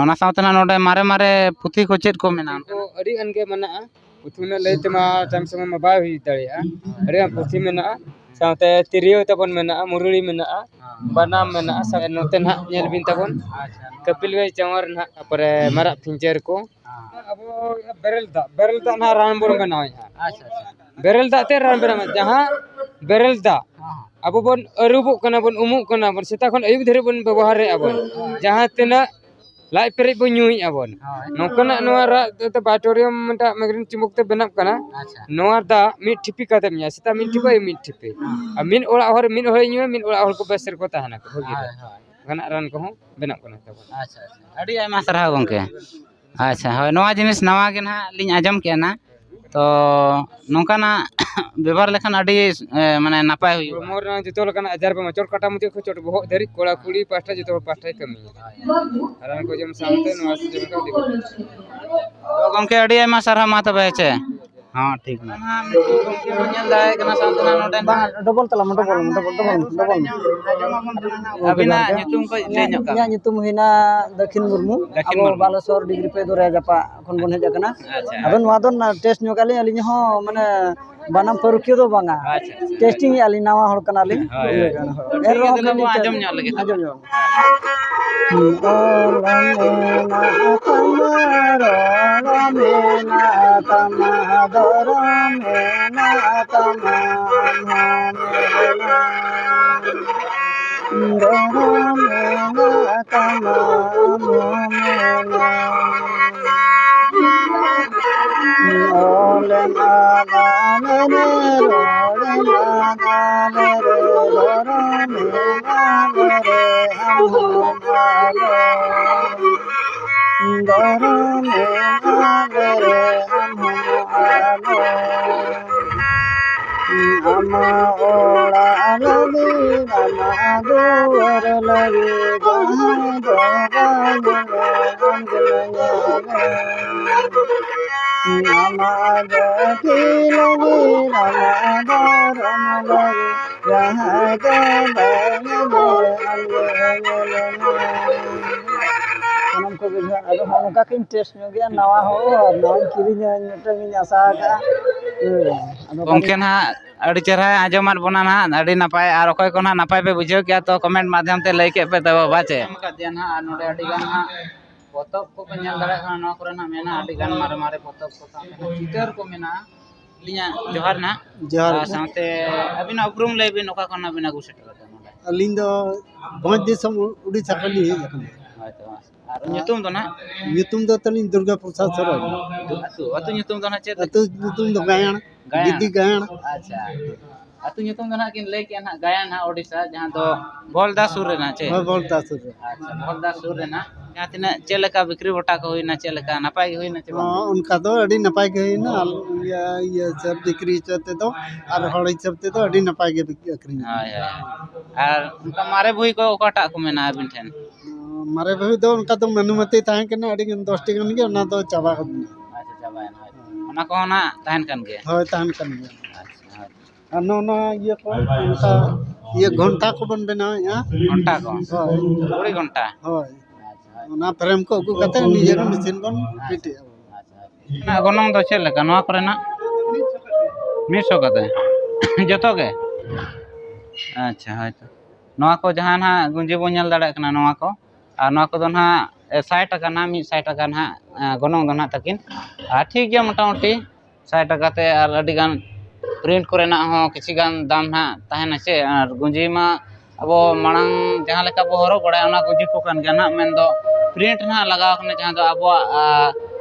ᱚᱱᱟ ᱥᱟᱶᱛᱮ ᱱᱟᱜ ᱱᱚᱰᱮ ᱢᱟᱨᱮ ᱢᱟᱨᱮ ᱯᱩᱛᱷᱤ ᱠᱚ ᱪᱮᱫ ᱠᱚ ᱢᱮᱱᱟᱜᱼᱟ? ᱠᱚ ᱟᱹᱰᱤ ᱜᱟᱱ ᱜᱮ ᱢᱮᱱᱟᱜᱼᱟ᱾ ᱯᱩᱛᱷᱤ ᱩᱱᱟᱹᱜ ᱞᱟᱹᱭ ᱛᱮᱢᱟ ᱴᱟᱭᱤᱢ ᱥᱚᱢᱚᱭ ᱢᱟ ᱵᱟᱭ ᱦᱩᱭ ᱫᱟᱲᱮᱭᱟᱜᱼᱟ᱾ ᱟᱹᱰᱤ ᱜᱟᱱ ᱯᱩᱛᱷᱤ ᱢᱮᱱᱟᱜᱼᱟ, ᱥᱟᱶᱛᱮ ᱛᱤᱨᱭᱳ ᱛᱟᱵᱚᱱ ᱢᱮᱱᱟᱜᱼᱟ, ᱢᱩᱨᱩᱲᱤ ᱢᱮᱱᱟᱜᱼᱟ, ᱵᱟᱱᱟᱢ ᱢᱮᱱᱟᱜᱼᱟ, ᱥᱟᱶ ᱱᱚᱛᱮ ᱱᱟᱦᱟᱜ ᱧᱮᱞ ᱵᱤᱱ ᱛᱟᱵᱚᱱ ᱠᱟᱹᱯᱤᱞ ᱜᱟᱹᱭ ᱪᱟᱣᱟᱨ ᱱᱟᱦᱟᱜ, ᱛᱟᱨᱯᱚᱨᱮ ᱢᱟᱨᱟᱜ ᱯᱤᱧᱪᱟᱹᱨ ᱠᱚ᱾ ᱟᱵᱚ ᱵᱮᱨᱮᱞ ᱫᱟᱜ, ᱵᱮᱨᱮᱞ ᱫᱟᱜ ᱱᱟᱦᱟᱜ ᱨᱟᱱ ᱵᱚᱱ ᱵᱮᱱᱟᱣᱮᱫᱼᱟ᱾ ᱟᱪᱪᱷᱟ, ᱟᱪᱪᱷᱟ᱾ ᱵᱮᱨᱮᱞ ᱫᱟᱜ ᱛᱮ ᱨᱟᱱ ᱵᱮᱱᱟᱣ, ᱡᱟᱦᱟᱸ ᱵᱮᱨᱮᱞ ᱫᱟᱜ, ᱦᱮᱸ᱾ ᱟᱵᱚ ᱵᱚᱱ ᱟᱹᱨᱩᱵᱚᱜ ᱠᱟᱱᱟ ᱵᱚᱱ, ᱩᱢᱩᱜ ᱠᱟᱱᱟ ᱵᱚᱱ, ᱥᱮᱛᱟᱜ ᱠᱷᱚᱱ ᱟᱹᱭᱩᱵ ᱫᱷᱟᱹᱨᱤᱡ ᱵᱚᱱ ᱵᱮᱵᱚᱦᱟᱨᱮᱫᱼᱟ ᱵᱚᱱ᱾ ᱦᱮᱸ᱾ ᱡᱟᱦᱟᱸ ᱛᱤᱱᱟᱹᱜ ᱞᱟᱡ ᱯᱮᱨᱮᱡ ᱵᱚᱱ ᱧᱩᱭᱮᱫᱼᱟ ᱵᱚᱱ᱾ ᱦᱳᱭ᱾ ᱱᱚᱝᱠᱟᱱᱟᱜ ᱱᱚᱣᱟ ᱨᱟᱜ ᱫᱚ ᱵᱟᱭᱴᱳᱨᱤᱭᱟᱢ ᱢᱤᱫᱴᱟᱜ ᱢᱮᱜᱽᱱᱮᱴ ᱪᱩᱢᱵᱚᱠ ᱛᱮ ᱵᱮᱱᱟᱜ ᱠᱟᱱᱟ᱾ ᱟᱪᱪᱷᱟ᱾ ᱱᱚᱣᱟ ᱫᱟᱜ ᱢᱤᱫ ᱴᱷᱤᱯᱤ ᱠᱟᱛᱮᱢ ᱧᱩᱭᱟ, ᱥᱮᱛᱟᱜ ᱢᱤᱫ ᱴᱷᱤᱯᱤ, ᱟᱹᱭᱩᱵ ᱢᱤᱫ ᱴᱷᱤᱯᱤ᱾ ᱦᱮᱸ᱾ ᱟᱨ ᱢᱤᱫ ᱚᱲᱟᱜ ᱦᱚᱲ, ᱢᱤᱫ ᱦᱚᱲᱮ ᱧᱩᱭᱟ, ᱢᱤᱫ ᱚᱲᱟᱜ ᱦᱚᱲ ᱠᱚ ᱵᱮᱥ ᱨᱮᱠᱚ ᱛᱟᱦᱮᱱᱟ, ᱵᱷᱟᱹᱜᱤ ᱨᱮ᱾ ᱦᱳᱭ, ᱦᱳᱭ᱾ ᱚᱱᱠᱟᱱᱟᱜ ᱨᱟᱱ ᱠᱚᱦᱚᱸ ᱵᱮᱱᱟᱜ ᱠᱟᱱᱟ ᱛᱟᱵᱚᱱ᱾ ᱟᱪᱪᱷᱟ, ᱟᱪᱪᱷᱟ᱾ ᱟᱹᱰᱤ ᱟᱭᱢᱟ ᱥᱟᱨᱦᱟᱣ ᱜᱚᱢᱠᱮ᱾ ᱟᱪᱪᱷᱟ, ᱦᱳᱭ, ᱱᱚᱣᱟ ᱡᱤᱱᱤᱥ ᱱᱟᱣᱟ ᱜᱮ ᱱᱟᱦᱟᱜ ᱞᱤᱧ ᱟᱸᱡᱚᱢ ᱠᱮᱜᱼᱟ ᱱᱟᱜ᱾ ᱛᱚ ᱱᱚᱝᱠᱟᱱᱟᱜ ᱵᱮᱵᱚᱦᱟᱨ ᱞᱮᱠᱷᱟᱱ ᱟᱹᱰᱤ, ᱮ, ᱢᱟᱱᱮ ᱱᱟᱯᱟᱭ ᱦᱩᱭᱩᱜᱼᱟ᱾ ᱦᱚᱲᱢᱚ ᱨᱮᱱᱟᱜ ᱡᱚᱛᱚ ᱞᱮᱠᱟᱱᱟᱜ ᱟᱡᱟᱨ ᱵᱟᱝ, ᱪᱚᱴ ᱠᱟᱴᱟ ᱢᱩᱪᱟᱹᱫ ᱠᱷᱚᱱ ᱪᱚᱴ ᱵᱚᱦᱚᱜ ᱫᱷᱟᱹᱨᱤᱡ ᱠᱚᱲᱟ ᱠᱩᱲᱤ ᱯᱟᱦᱴᱟ ᱡᱚᱛᱚ ᱦᱚᱲ ᱯᱟᱦᱴᱟᱭ ᱠᱟᱹᱢᱤᱭᱟ᱾ ᱨᱟᱱ ᱠᱚ ᱡᱚᱢ ᱥᱟᱶᱛᱮ ᱱᱚᱣᱟ ᱥᱤᱡᱤᱱ ᱠᱚ ᱟᱹᱰᱤ ᱵᱷᱟᱹᱜᱤ᱾ ᱛᱚ ᱜᱚᱢᱠᱮ, ᱟᱹᱰᱤ ᱟᱭᱢᱟ ᱥᱟᱨᱦᱟᱣ, ᱢᱟ ᱛᱚᱵᱮ, ᱦᱮᱸ ᱪᱮ? ᱦᱚᱸ, ᱴᱷᱤᱠ ᱜᱮᱭᱟ᱾ ᱚᱱᱟ ᱢᱟ ᱢᱤᱫᱴᱮᱱ ᱜᱚᱢᱠᱮ ᱵᱚᱱ ᱧᱮᱞ ᱫᱟᱲᱮᱭᱟᱜ ᱠᱟᱱᱟ, ᱥᱟᱶᱛᱮ ᱱᱚᱰᱮ ᱵᱟᱝ, ᱰᱚᱵᱚᱞ ᱛᱟᱞᱟᱝ ᱢᱮ, ᱰᱚᱵᱚᱞ ᱢᱮ, ᱰᱚᱵᱚᱞ, ᱰᱚᱵᱚᱞ ᱢᱮ, ᱰᱚᱵᱚᱞ ᱢᱮ᱾ ᱟᱸᱡᱚᱢ ᱟᱵᱚᱱ ᱠᱟᱱᱟ᱾ ᱜᱚᱢᱠᱮ, ᱟᱹᱵᱤᱱᱟᱜ ᱡᱚᱦᱟᱨ ᱜᱮ᱾ ᱧᱩᱛᱩᱢ ᱠᱚ ᱞᱟᱹᱭ ᱧᱚᱜ ᱠᱟᱜ ᱤᱧᱟᱹᱜ ᱵᱤᱱ᱾ ᱧᱩᱛᱩᱢ ᱦᱩᱭᱱᱟ ᱫᱟᱹᱠᱷᱤᱱ ᱢᱩᱨᱢᱩ᱾ ᱫᱟᱹᱠᱷᱤᱱ ᱟᱵᱚ ᱢᱩᱨᱢᱩ᱾ ᱵᱟᱞᱮᱥᱚᱨ ᱰᱤᱜᱽᱨᱤ ᱯᱮ ᱫᱚᱨᱭᱟ ᱡᱟᱯᱟᱜ ᱠᱷᱚᱱ ᱵᱚᱱ ᱦᱮᱡ ᱟᱠᱟᱱᱟ᱾ ᱟᱪᱪᱷᱟ᱾ ᱟᱫᱚ ᱱᱚᱣᱟ ᱫᱚ ᱱᱟ-, ᱴᱮᱥᱴ ᱧᱚᱜ ᱟᱹᱞᱤᱧ, ᱟᱹᱞᱤᱧ ᱦᱚᱸ ᱢᱟᱱᱮ ᱵᱟᱱᱟᱢ ᱯᱟᱹᱨᱩᱠᱷᱤᱭᱟᱹ ᱫᱚ ᱵᱟᱝᱟ᱾ ᱟᱪᱪᱷᱟ, ᱟᱪᱪᱷᱟ᱾ ᱴᱮᱥᱴᱤᱝ ᱮᱫᱼᱟ ᱞᱤᱧ, ᱱᱟᱣᱟ ᱦᱚᱲ ᱠᱟᱱᱟᱞᱤᱧ᱾ ᱦᱳᱭ, ᱦᱳᱭ᱾ ᱤᱭᱟᱹ ᱠᱟᱱᱟ, ᱦᱳᱭ᱾ ᱴᱷᱤᱠ ᱜᱮᱭᱟ, ᱮᱱᱨᱮᱦᱚᱸ ᱛᱟᱦᱞᱮ ᱠᱷᱟᱹᱞᱤ ᱵᱚᱱ ᱴᱮᱥᱴ ᱟᱸᱡᱚᱢ ᱧᱚᱜ ᱞᱮᱜᱮ᱾ ᱟᱸᱡᱚᱢ ᱧᱚᱜ᱾ ᱚᱞ ᱢᱮᱱᱟᱜ ᱛᱟᱢᱟ, ᱨᱚᱲ ᱢᱮᱱᱟᱜ ᱛᱟᱢᱟ, ᱫᱷᱚᱨᱚᱢ ᱢᱮᱱᱟᱜ ᱛᱟᱢᱟ, ᱟᱢ ᱦᱚᱸ ᱢᱮᱱᱟᱜ᱾ ᱫᱷᱚᱨᱚᱢ ᱢᱮᱱᱟᱜ ᱛᱟᱢᱟ, ᱟᱢ ᱦᱚᱸ ᱢᱮᱱᱟᱜ᱾ ᱚᱞ ᱢᱟ ᱜᱟᱱ ᱨᱮ, ᱨᱚᱲ ᱢᱟ ᱜᱟᱱ ᱨᱮ, ᱫᱷᱚᱨᱚᱢ ᱢᱟ ᱜᱟᱱ ᱨᱮ, ᱟᱢ ᱦᱚᱸ ᱟᱞᱚ᱾ ᱫᱷᱚᱨᱚᱢ ᱢᱟ ᱜᱟᱱ ᱨᱮ, ᱟᱢ ᱦᱚᱸ ᱟᱞᱚ᱾ ᱟᱢᱟᱜ ᱚᱲᱟᱜ ᱞᱟᱹᱜᱤᱫ, ᱟᱢᱟᱜ ᱫᱩᱣᱟᱹᱨ ᱞᱟᱹᱜᱤᱫ, ᱡᱟᱦᱟᱸᱭ ᱫᱚ ᱵᱟᱭ ᱧᱮᱞᱟ, ᱟᱢ ᱜᱮᱢ ᱧᱮᱞᱟ᱾ ᱟᱢᱟᱜ ᱡᱟᱹᱛᱤ ᱞᱟᱹᱜᱤᱫ, ᱟᱢᱟᱜ ᱫᱷᱚᱨᱚᱢ ᱞᱟᱹᱜᱤᱫ, ᱡᱟᱦᱟᱸᱭ ᱫᱚ ᱵᱟᱭ ᱧᱮᱞᱟ, ᱟᱢ ᱜᱮᱢ ᱧᱮᱞᱟ᱾ ᱟᱫᱚ ᱦᱚᱸᱜᱼᱚ ᱱᱚᱝᱠᱟ ᱠᱤᱱ ᱴᱮᱥᱴ ᱧᱚᱜ ᱜᱮᱭᱟ, ᱱᱟᱣᱟ ᱦᱚᱸ ᱟᱨ ᱱᱟᱣᱟᱧ ᱠᱤᱨᱤᱧᱟ, ᱢᱤᱫᱴᱟᱝ ᱤᱧ ᱟᱥᱟ ᱟᱠᱟᱫᱼᱟ᱾ ᱦᱮᱸ, ᱟᱫᱚ ᱜᱚᱢᱠᱮ ᱱᱟᱦᱟᱜ ᱟᱹᱰᱤ ᱪᱮᱦᱨᱟᱭ ᱟᱸᱡᱚᱢᱟᱫ ᱵᱚᱱᱟ ᱱᱟᱦᱟᱜ, ᱟᱹᱰᱤ ᱱᱟᱯᱟᱭ᱾ ᱟᱨ ᱚᱠᱚᱭ ᱠᱚ ᱱᱟᱦᱟᱜ ᱱᱟᱯᱟᱭ ᱯᱮ ᱵᱩᱡᱷᱟᱹᱣ ᱠᱮᱜᱼᱟ, ᱛᱚ ᱠᱚᱢᱮᱱᱴ ᱢᱟᱫᱽᱫᱷᱚᱢ ᱛᱮ ᱞᱟᱹᱭ ᱠᱮᱫ ᱯᱮ ᱛᱚᱵᱮ, ᱵᱟᱪᱮ? ᱮᱢ ᱟᱠᱟᱫ ᱫᱮᱭᱟ ᱱᱟᱦᱟᱜ, ᱟᱨ ᱱᱚᱰᱮ ᱟᱹᱰᱤ ᱜᱟᱱ ᱱᱟᱦᱟᱜ ᱯᱚᱛᱚᱵ ᱠᱚᱯᱮ ᱧᱮᱞ ᱫᱟᱲᱮᱭᱟᱜ ᱠᱟᱱᱟ, ᱱᱚᱣᱟ ᱠᱚᱨᱮ ᱱᱟᱦᱟᱜ ᱢᱮᱱᱟᱜᱼᱟ ᱟᱹᱰᱤ ᱜᱟᱱ ᱢᱟᱨᱮ ᱢᱟᱨᱮ ᱯᱚᱛᱚᱵ ᱠᱚ, ᱥᱟᱶᱛᱮ ᱪᱤᱛᱟᱹᱨ ᱠᱚ ᱢᱮᱱᱟᱜᱼᱟ᱾ ᱟᱹᱞᱤᱧᱟᱜ ᱡᱚᱦᱟᱨ ᱱᱟᱦᱟᱜ᱾ ᱡᱚᱦᱟᱨ ᱟᱨ ᱜᱮ᱾ ᱥᱟᱶᱛᱮ ᱟᱹᱵᱤᱱᱟᱜ ᱩᱯᱨᱩᱢ ᱞᱟᱹᱭ ᱵᱤᱱ, ᱚᱠᱟ ᱠᱷᱚᱱ ᱱᱟᱦᱟᱜ ᱵᱤᱱ ᱟᱹᱜᱩ ᱥᱮᱴᱮᱨ ᱟᱠᱟᱱᱟ ᱱᱚᱰᱮ? ᱟᱹᱞᱤᱧ ᱫᱚ ᱵᱷᱚᱸᱡᱽ ᱫᱤᱥᱚᱢ ᱩ-, ᱩᱰᱤᱥᱟ ᱠᱷᱚᱱ ᱞᱤᱧ ᱦᱮᱡ ᱟᱠᱟᱱᱟ᱾ ᱦᱳᱭ ᱛᱚ᱾ ᱟᱨ ᱧᱩᱛᱩᱢ ᱫᱚ ᱱᱟᱦᱟᱜ? ᱧᱩᱛᱩᱢ ᱫᱚ ᱛᱟᱹᱞᱤᱧ ᱫᱩᱨᱜᱟ ᱯᱨᱚᱥᱟᱫᱽ ᱥᱚᱨᱮᱱ᱾ ᱟᱹᱛᱩ, ᱟᱹᱛᱩ ᱧᱩᱛᱩᱢ ᱫᱚ ᱱᱟᱦᱟᱜ ᱪᱮᱫ? ᱟᱹᱛᱩ ᱧᱩᱛᱩᱢ ᱫᱚ ᱜᱟᱭᱟᱲ᱾ ᱜᱟᱭᱟᱲ? ᱜᱤᱫᱤ ᱜᱟᱭᱟᱲ᱾ ᱟᱪᱪᱷᱟ᱾ ᱟᱹᱛᱩ ᱧᱩᱛᱩᱢ ᱫᱚ ᱱᱟᱦᱟᱜ ᱠᱤᱱ ᱞᱟᱹᱭ ᱠᱮᱜᱼᱟ ᱱᱟᱦᱟᱜ ᱜᱟᱭᱟᱱ ᱱᱟᱦᱟᱜ ᱳᱰᱤᱥᱟ, ᱡᱟᱦᱟᱸ ᱫᱚ ᱵᱷᱚᱞᱫᱟ ᱥᱩᱨ ᱨᱮ ᱱᱟᱦᱟᱜ, ᱪᱮ? ᱦᱳᱭ, ᱵᱷᱚᱞᱫᱟ ᱥᱩᱨ ᱨᱮ᱾ ᱟᱪᱪᱷᱟ, ᱵᱷᱚᱞᱫᱟ ᱥᱩᱨ ᱨᱮ ᱱᱟᱦᱟᱜ᱾ ᱡᱟᱦᱟᱸ ᱛᱤᱱᱟᱹᱜ ᱪᱮᱫ ᱞᱮᱠᱟ ᱵᱤᱠᱨᱤ ᱵᱚᱴᱟ ᱠᱚ ᱦᱩᱭᱱᱟ, ᱪᱮᱫ ᱞᱮᱠᱟ ᱱᱟᱯᱟᱭ ᱜᱮ ᱦᱩᱭᱱᱟ ᱪᱮ ᱵᱟᱝ? ᱦᱚᱸ, ᱚᱱᱠᱟ ᱫᱚ ᱟᱹᱰᱤ ᱱᱟᱯᱟᱭ ᱜᱮ ᱦᱩᱭᱱᱟ᱾ ᱟᱨ ᱤᱭᱟᱹ, ᱤᱭᱟᱹ ᱦᱤᱥᱟᱹᱵ ᱵᱤᱠᱨᱤ ᱦᱤᱥᱟᱹᱵ ᱛᱮᱫᱚ ᱟᱨ ᱦᱚᱲ ᱦᱤᱥᱟᱹᱵ ᱛᱮᱫᱚ ᱟᱹᱰᱤ ᱱᱟᱯᱟᱭ ᱜᱮ ᱵᱤᱠ-, ᱟᱹᱠᱷᱨᱤᱧ ᱦᱳᱭ, ᱦᱳᱭ᱾ ᱟᱨ ᱚᱱᱠᱟ ᱢᱟᱨᱮ ᱵᱳᱭ ᱠᱚ ᱚᱠᱟᱴᱟᱜ ᱠᱚ ᱢᱮᱱᱟᱜᱼᱟ ᱟᱹᱵᱤᱱ ᱴᱷᱮᱱ? ᱢᱟᱨᱮ ᱵᱳᱭ ᱫᱚ ᱚᱱᱠᱟ ᱫᱚ ᱢᱟᱹᱱᱩᱢᱟᱹᱛᱤ ᱛᱟᱦᱮᱸ ᱠᱟᱱᱟ, ᱟᱹᱰᱤ ᱜᱟᱱ ᱫᱚᱥᱴᱤ ᱜᱟᱱ ᱜᱮ, ᱚᱱᱟ ᱫᱚ ᱪᱟᱵᱟ ᱠᱟᱱᱟ᱾ ᱟᱪᱪᱷᱟ, ᱪᱟᱵᱟᱭᱮᱱᱟ, ᱦᱳᱭ᱾ ᱚᱱᱟ ᱠᱚᱦᱚᱸ ᱱᱟᱜ ᱛᱟᱦᱮᱱ ᱠᱟᱱ ᱜᱮᱭᱟ? ᱦᱳᱭ, ᱛᱟᱦᱮᱱ ᱠᱟᱱ ᱜᱮᱭᱟ᱾ ᱟᱪᱪᱷᱟ, ᱦᱳᱭ᱾ ᱟᱨ ᱱᱚᱜᱼᱚ ᱱᱚᱣᱟ ᱤᱭᱟᱹ ᱠᱚ, ᱚᱱᱠᱟ ᱤᱭᱟᱹ ᱜᱷᱚᱱᱴᱟ ᱠᱚᱵᱚᱱ ᱵᱮᱱᱟᱣᱮᱫᱼᱟ᱾ ᱜᱷᱚᱱᱴᱟ ᱠᱚ? ᱦᱳᱭ᱾ ᱜᱷᱩᱲᱤ ᱜᱷᱚᱱᱴᱟ? ᱦᱳᱭ᱾ ᱟᱪᱪᱷᱟ, ᱦᱳᱭ᱾ ᱚᱱᱟ ᱯᱷᱨᱮᱢ ᱠᱚ ᱟᱹᱜᱩ ᱠᱟᱛᱮ ᱱᱤᱡᱮ ᱜᱮ ᱢᱮᱥᱤᱱ ᱵᱚᱱ ᱟᱪᱪᱷᱟ᱾ ᱯᱷᱤᱴ ᱮᱫᱼᱟ ᱵᱚᱱ᱾ ᱟᱪᱪᱷᱟ, ᱟᱪᱪᱷᱟ᱾ ᱚᱱᱟ ᱜᱚᱱᱚᱝ ᱫᱚ ᱪᱮᱫ ᱞᱮᱠᱟ ᱱᱚᱣᱟ ᱠᱚᱨᱮᱱᱟᱜ? ᱢᱤᱫ ᱥᱚ ᱠᱟᱛᱮ? ᱡᱚᱛᱚ ᱜᱮ? ᱟᱪᱪᱷᱟ, ᱦᱳᱭ ᱛᱚ᱾ ᱱᱚᱣᱟ ᱠᱚ ᱡᱟᱦᱟᱸ ᱱᱟᱦᱟᱜ ᱜᱩᱸᱡᱤ ᱵᱚᱱ ᱧᱮᱞ ᱫᱟᱲᱮᱭᱟᱜ ᱠᱟᱱᱟ, ᱱᱚᱣᱟ ᱠᱚ, ᱟᱨ ᱱᱚᱣᱟ ᱠᱚᱫᱚ ᱱᱟᱦᱟᱜ, ᱮ, ᱥᱟᱭ ᱴᱟᱠᱟ ᱱᱟᱦᱟᱜ, ᱢᱤᱫ ᱥᱟᱭ ᱴᱟᱠᱟ ᱱᱟᱦᱟᱜ, ᱮ, ᱜᱚᱱᱚᱝ ᱫᱚ ᱱᱟᱦᱟᱜ ᱛᱟᱹᱠᱤᱱ᱾ ᱟᱨ ᱴᱷᱤᱠ ᱜᱮᱭᱟ, ᱢᱚᱴᱟᱢᱩᱴᱤ ᱥᱟᱭ ᱴᱟᱠᱟ ᱛᱮ, ᱟᱨ ᱟᱹᱰᱤ ᱜᱟᱱ ᱯᱨᱤᱱᱴ ᱠᱚᱨᱮᱱᱟᱜ ᱦᱚᱸ ᱠᱤᱪᱷᱤ ᱜᱟᱱ ᱫᱟᱢ ᱱᱟᱦᱟᱜ ᱛᱟᱦᱮᱱᱟ ᱪᱮ᱾ ᱟᱨ ᱜᱩᱸᱡᱤ ᱢᱟ ᱟᱵᱚ ᱢᱟᱲᱟᱝ ᱡᱟᱦᱟᱸ ᱞᱮᱠᱟ ᱵᱚ ᱦᱚᱨᱚᱜ ᱵᱟᱲᱟᱭᱟ, ᱚᱱᱟ ᱜᱩᱸᱡᱤ ᱠᱚ ᱠᱟᱱ ᱜᱮᱭᱟ ᱱᱟᱦᱟᱜ, ᱢᱮᱱᱫᱚ ᱯᱨᱤᱱᱴ ᱱᱟᱦᱟᱜ ᱞᱟᱜᱟᱣ ᱠᱟᱱᱟ, ᱡᱟᱦᱟᱸ ᱫᱚ ᱟᱵᱚᱣᱟᱜ, ᱟ,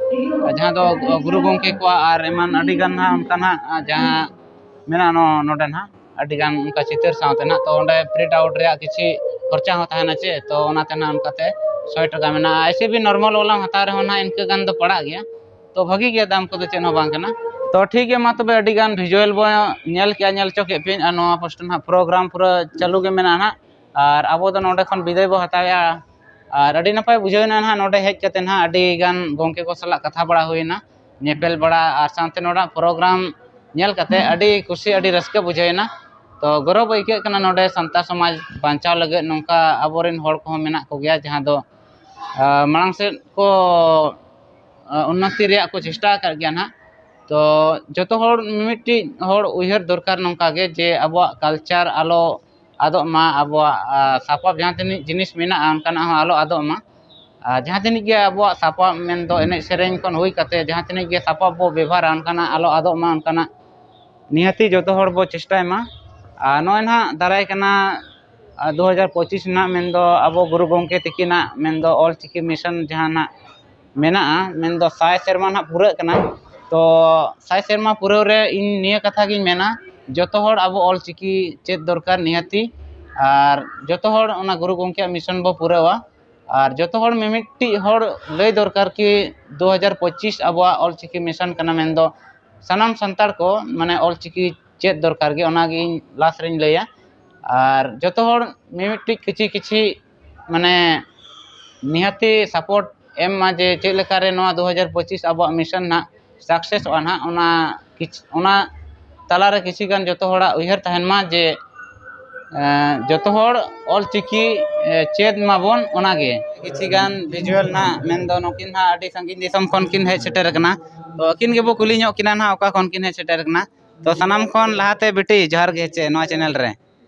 ᱡᱟᱦᱟᱸ ᱫᱚ ᱜᱩᱨᱩ ᱜᱚᱢᱠᱮ ᱠᱚᱣᱟᱜ ᱟᱨ ᱮᱢᱟᱱ ᱟᱹᱰᱤ ᱜᱟᱱ ᱱᱟᱦᱟᱜ ᱚᱱᱠᱟ ᱱᱟᱦᱟᱜ, ᱟ, ᱡᱟᱦᱟᱸ ᱢᱮᱱᱟᱜᱼᱟ ᱱᱚ-, ᱱᱚᱰᱮ ᱱᱟᱦᱟᱜ᱾ ᱟᱹᱰᱤ ᱜᱟᱱ ᱚᱱᱠᱟ ᱪᱤᱛᱟᱹᱨ ᱥᱟᱶᱛᱮ ᱱᱟᱦᱟᱜ, ᱛᱚ ᱚᱸᱰᱮ ᱯᱨᱤᱱᱴ ᱟᱣᱩᱴ ᱨᱮᱭᱟᱜ ᱠᱤᱪᱷᱤ ᱠᱷᱚᱨᱪᱟ ᱦᱚᱸ ᱛᱟᱦᱮᱱᱟ ᱪᱮ, ᱛᱚ ᱚᱱᱟᱛᱮ ᱱᱟᱦᱟᱜ ᱚᱱᱠᱟᱛᱮ ᱥᱚᱭ ᱴᱟᱠᱟ ᱢᱮᱱᱟᱜᱼᱟ᱾ ᱮᱭᱥᱮ ᱵᱤ ᱱᱚᱨᱢᱟᱞ ᱣᱟᱞᱟᱢ ᱦᱟᱛᱟᱣ ᱨᱮᱦᱚᱸ ᱱᱟᱦᱟᱜ ᱤᱱᱠᱟᱹ ᱜᱟᱱ ᱫᱚ ᱯᱟᱲᱟᱜ ᱜᱮᱭᱟ, ᱛᱚ ᱵᱷᱟᱹᱜᱤ ᱜᱮᱭᱟ, ᱫᱟᱢ ᱠᱚᱫᱚ ᱪᱮᱫ ᱦᱚᱸ ᱵᱟᱝ ᱠᱟᱱᱟ᱾ ᱛᱚ ᱴᱷᱤᱠ ᱜᱮᱭᱟ, ᱢᱟ ᱛᱚᱵᱮ ᱟᱹᱰᱤ ᱜᱟᱱ ᱵᱷᱤᱡᱩᱣᱟᱞ ᱵᱚ ᱧᱮᱞ ᱠᱮᱜᱼᱟ, ᱧᱮᱞ ᱦᱚᱪᱚ ᱠᱮᱫ ᱯᱮᱭᱟᱹᱧ, ᱟᱨ ᱱᱚᱣᱟ ᱯᱳᱥᱴ ᱱᱟᱦᱟᱜ ᱯᱨᱳᱜᱨᱟᱢ ᱯᱩᱨᱟᱹ ᱪᱟᱹᱞᱩ ᱜᱮ ᱢᱮᱱᱟᱜᱼᱟ ᱱᱟᱦᱟᱜ, ᱟᱨ ᱟᱵᱚ ᱫᱚ ᱱᱚᱰᱮ ᱠᱷᱚᱱ ᱵᱤᱫᱟᱹᱭ ᱵᱚ ᱦᱟᱛᱟᱣᱮᱜᱼᱟ᱾ ᱟᱨ ᱟᱹᱰᱤ ᱱᱟᱯᱟᱭ ᱵᱩᱡᱷᱟᱹᱣ ᱮᱱᱟ ᱱᱟᱦᱟᱜ ᱱᱚᱰᱮ ᱦᱮᱡ ᱠᱟᱛᱮ ᱱᱟᱦᱟᱜ, ᱟᱹᱰᱤ ᱜᱟᱱ ᱜᱚᱢᱠᱮ ᱠᱚ ᱥᱟᱞᱟᱜ ᱠᱟᱛᱷᱟ ᱵᱟᱲᱟ ᱦᱩᱭᱮᱱᱟ, ᱧᱮᱯᱮᱞ ᱵᱟᱲᱟ, ᱟᱨ ᱥᱟᱶᱛᱮ ᱱᱚᱰᱮ ᱯᱨᱳᱜᱨᱟᱢ ᱧᱮᱞ ᱠᱟᱛᱮ ᱟᱹᱰᱤ ᱠᱩᱥᱤ, ᱟᱹᱰᱤ ᱨᱟᱹᱥᱠᱟᱹ ᱵᱩᱡᱷᱟᱹᱣ ᱮᱱᱟ᱾ ᱛᱚ ᱜᱚᱨᱚᱵᱽ ᱟᱹᱭᱠᱟᱹᱜ ᱠᱟᱱᱟ ᱱᱚᱰᱮ ᱥᱟᱱᱛᱟᱲ ᱥᱚᱢᱟᱡᱽ ᱵᱟᱧᱪᱟᱣ ᱞᱟᱹᱜᱤᱫ ᱱᱚᱝᱠᱟ ᱟᱵᱚᱨᱮᱱ ᱦᱚᱲ ᱠᱚᱦᱚᱸ ᱢᱮᱱᱟᱜ ᱠᱚᱜᱮᱭᱟ, ᱡᱟᱦᱟᱸ ᱫᱚ ᱢᱟᱲᱟᱝ ᱥᱮᱫ ᱠᱚ ᱩᱱᱱᱚᱛᱤ ᱨᱮᱭᱟᱜ ᱠᱚ ᱪᱮᱥᱴᱟ ᱟᱠᱟᱫ ᱜᱮᱭᱟ ᱱᱟᱦᱟᱜ᱾ ᱛᱚ ᱡᱚᱛᱚ ᱦᱚᱲ, ᱢᱤᱢᱤᱫᱴᱤᱡ ᱦᱚᱲ ᱩᱭᱦᱟᱹᱨ ᱫᱚᱨᱠᱟᱨ ᱱᱚᱝᱠᱟ ᱜᱮ, ᱡᱮ ᱟᱵᱚᱣᱟᱜ ᱠᱟᱞᱪᱟᱨ ᱟᱞᱚ ᱟᱫᱚᱜ ᱢᱟ, ᱟᱵᱚᱣᱟᱜ ᱥᱟᱯᱟᱵ ᱡᱟᱦᱟᱸ ᱛᱤᱱᱟᱹᱜ ᱡᱤᱱᱤᱥ ᱢᱮᱱᱟᱜᱼᱟ ᱚᱱᱠᱟᱱᱟᱜ ᱦᱚᱸ ᱟᱞᱚ ᱟᱫᱚᱜ ᱢᱟ᱾ ᱟᱨ ᱡᱟᱦᱟᱸ ᱛᱤᱱᱟᱹᱜ ᱜᱮ ᱟᱵᱚᱣᱟᱜ ᱥᱟᱯᱟᱵ ᱢᱮᱱᱫᱚ ᱮᱱᱮᱡ ᱥᱮᱨᱮᱧ ᱠᱷᱚᱱ ᱦᱩᱭ ᱠᱟᱛᱮ ᱡᱟᱦᱟᱸ ᱛᱤᱱᱟᱹᱜ ᱜᱮ ᱥᱟᱯᱟᱵ ᱵᱚ ᱵᱮᱵᱷᱟᱨᱟ ᱚᱱᱠᱟᱱᱟᱜ ᱟᱞᱚ ᱟᱫᱚᱜ ᱢᱟ, ᱚᱱᱠᱟᱱᱟᱜ ᱱᱤᱦᱟᱹᱛᱤ ᱡᱚᱛᱚ ᱦᱚᱲ ᱵᱚ ᱪᱮᱥᱴᱟᱭ ᱢᱟ᱾ ᱟᱨ ᱱᱚᱜᱼᱚᱭ ᱱᱟᱦᱟᱜ ᱫᱟᱨᱟᱭ ᱠᱟᱱᱟ ᱫᱩ ᱦᱟᱡᱟᱨ ᱯᱚᱸᱪᱤᱥ ᱨᱮᱱᱟᱜ ᱢᱮᱱᱫᱚ ᱟᱵᱚ ᱜᱩᱨᱩ ᱜᱚᱢᱠᱮ ᱛᱤᱠᱤᱱᱟᱜ ᱢᱮᱱᱫᱚ ᱚᱞ ᱪᱤᱠᱤ ᱢᱤᱥᱚᱱ ᱡᱟᱦᱟᱸ ᱱᱟᱜ ᱢᱮᱱᱟᱜᱼᱟ, ᱢᱮᱱᱫᱚ ᱥᱟᱭ ᱥᱮᱨᱢᱟ ᱱᱟᱦᱟᱜ ᱯᱩᱨᱟᱹᱜ ᱠᱟᱱᱟ᱾ ᱛᱚ ᱥᱟᱭ ᱥᱮᱨᱢᱟ ᱯᱩᱨᱟᱹᱣ ᱨᱮ ᱤᱧ ᱱᱤᱭᱟᱹ ᱠᱟᱛᱷᱟ ᱜᱤᱧ ᱢᱮᱱᱟ, ᱡᱚᱛᱚ ᱦᱚᱲ ᱟᱵᱚ ᱚᱞ ᱪᱤᱠᱤ ᱪᱮᱫ ᱫᱚᱨᱠᱟᱨ ᱱᱤᱦᱟᱹᱛᱤ, ᱟᱨ ᱡᱚᱛᱚ ᱦᱚᱲ ᱚᱱᱟ ᱜᱩᱨᱩ ᱜᱚᱢᱠᱮᱭᱟᱜ ᱢᱤᱥᱚᱱ ᱵᱚ ᱯᱩᱨᱟᱹᱣᱟ᱾ ᱟᱨ ᱡᱚᱛᱚ ᱦᱚᱲ ᱢᱤᱢᱤᱫᱴᱤᱡ ᱦᱚᱲ ᱞᱟᱹᱭ ᱫᱚᱨᱠᱟᱨ ᱠᱤ ᱫᱩ ᱦᱟᱡᱟᱨ ᱯᱚᱸᱪᱤᱥ ᱟᱵᱚᱣᱟᱜ ᱚᱞ ᱪᱤᱠᱤ ᱢᱤᱥᱚᱱ ᱠᱟᱱᱟ, ᱢᱮᱱᱫᱚ ᱥᱟᱱᱟᱢ ᱥᱟᱱᱛᱟᱲ ᱠᱚ ᱢᱟᱱᱮ ᱚᱞ ᱪᱤᱠᱤ ᱪᱮᱫ ᱫᱚᱨᱠᱟᱨ ᱜᱮ, ᱚᱱᱟᱜᱮ ᱤᱧ ᱞᱟᱥ ᱨᱮᱧ ᱞᱟᱹᱭᱟ᱾ ᱟᱨ ᱡᱚᱛᱚ ᱦᱚᱲ ᱢᱤᱢᱤᱫᱴᱤᱡ ᱠᱤᱪᱷᱤ ᱠᱤᱪᱷᱤ ᱢᱟᱱᱮ ᱱᱤᱦᱟᱹᱛᱤ ᱥᱟᱯᱳᱨᱴ ᱮᱢ ᱢᱟ, ᱡᱮ ᱪᱮᱫ ᱞᱮᱠᱟᱨᱮ ᱱᱚᱣᱟ ᱫᱩ ᱦᱟᱡᱟᱨ ᱯᱚᱸᱪᱤᱥ ᱟᱵᱚᱣᱟᱜ ᱢᱤᱥᱚᱱ ᱱᱟᱦᱟᱜ ᱥᱟᱠᱥᱮᱥᱚᱜᱼᱟ ᱱᱟᱦᱟᱜ, ᱚᱱᱟ ᱠᱤᱪᱷ- ᱚᱱᱟ ᱛᱟᱞᱟᱨᱮ ᱠᱤᱪᱷᱤ ᱜᱟᱱ ᱡᱚᱛᱚ ᱦᱚᱲᱟᱜ ᱩᱭᱦᱟᱹᱨ ᱛᱟᱦᱮᱱ ᱢᱟ, ᱡᱮ ᱮᱸ, ᱡᱚᱛᱚ ᱦᱚᱲ ᱚᱞ ᱪᱤᱠᱤ ᱮ, ᱪᱮᱫ ᱢᱟᱵᱚᱱ ᱚᱱᱟᱜᱮ᱾ ᱠᱤᱪᱷᱤ ᱜᱟᱱ ᱵᱷᱤᱡᱩᱣᱟᱞ ᱱᱟᱦᱟᱜ ᱢᱮᱱᱫᱚ ᱱᱩᱠᱤᱱ ᱱᱟᱦᱟᱜ ᱟᱹᱰᱤ ᱥᱟᱺᱜᱤᱧ ᱫᱤᱥᱚᱢ ᱠᱷᱚᱱ ᱠᱤᱱ ᱦᱮᱡ ᱥᱮᱴᱮᱨ ᱟᱠᱟᱱᱟ᱾ ᱛᱚ ᱟᱹᱠᱤᱱ ᱜᱮᱵᱚ ᱠᱩᱞᱤ ᱧᱚᱜ ᱠᱤᱱᱟ ᱱᱟᱦᱟᱜ ᱚᱠᱟ ᱠᱷᱚᱱ ᱠᱤᱱ ᱦᱮᱡ ᱥᱮᱴᱮᱨ ᱟᱠᱟᱱᱟ᱾ ᱛᱚ ᱥᱟᱱᱟᱢ ᱠᱷᱚᱱ ᱞᱟᱦᱟᱛᱮ ᱵᱤᱴᱤ ᱡᱚᱦᱟᱨ ᱜᱮ ᱪᱮ ᱱᱚᱣᱟ ᱪᱮᱱᱮᱞ ᱨᱮ᱾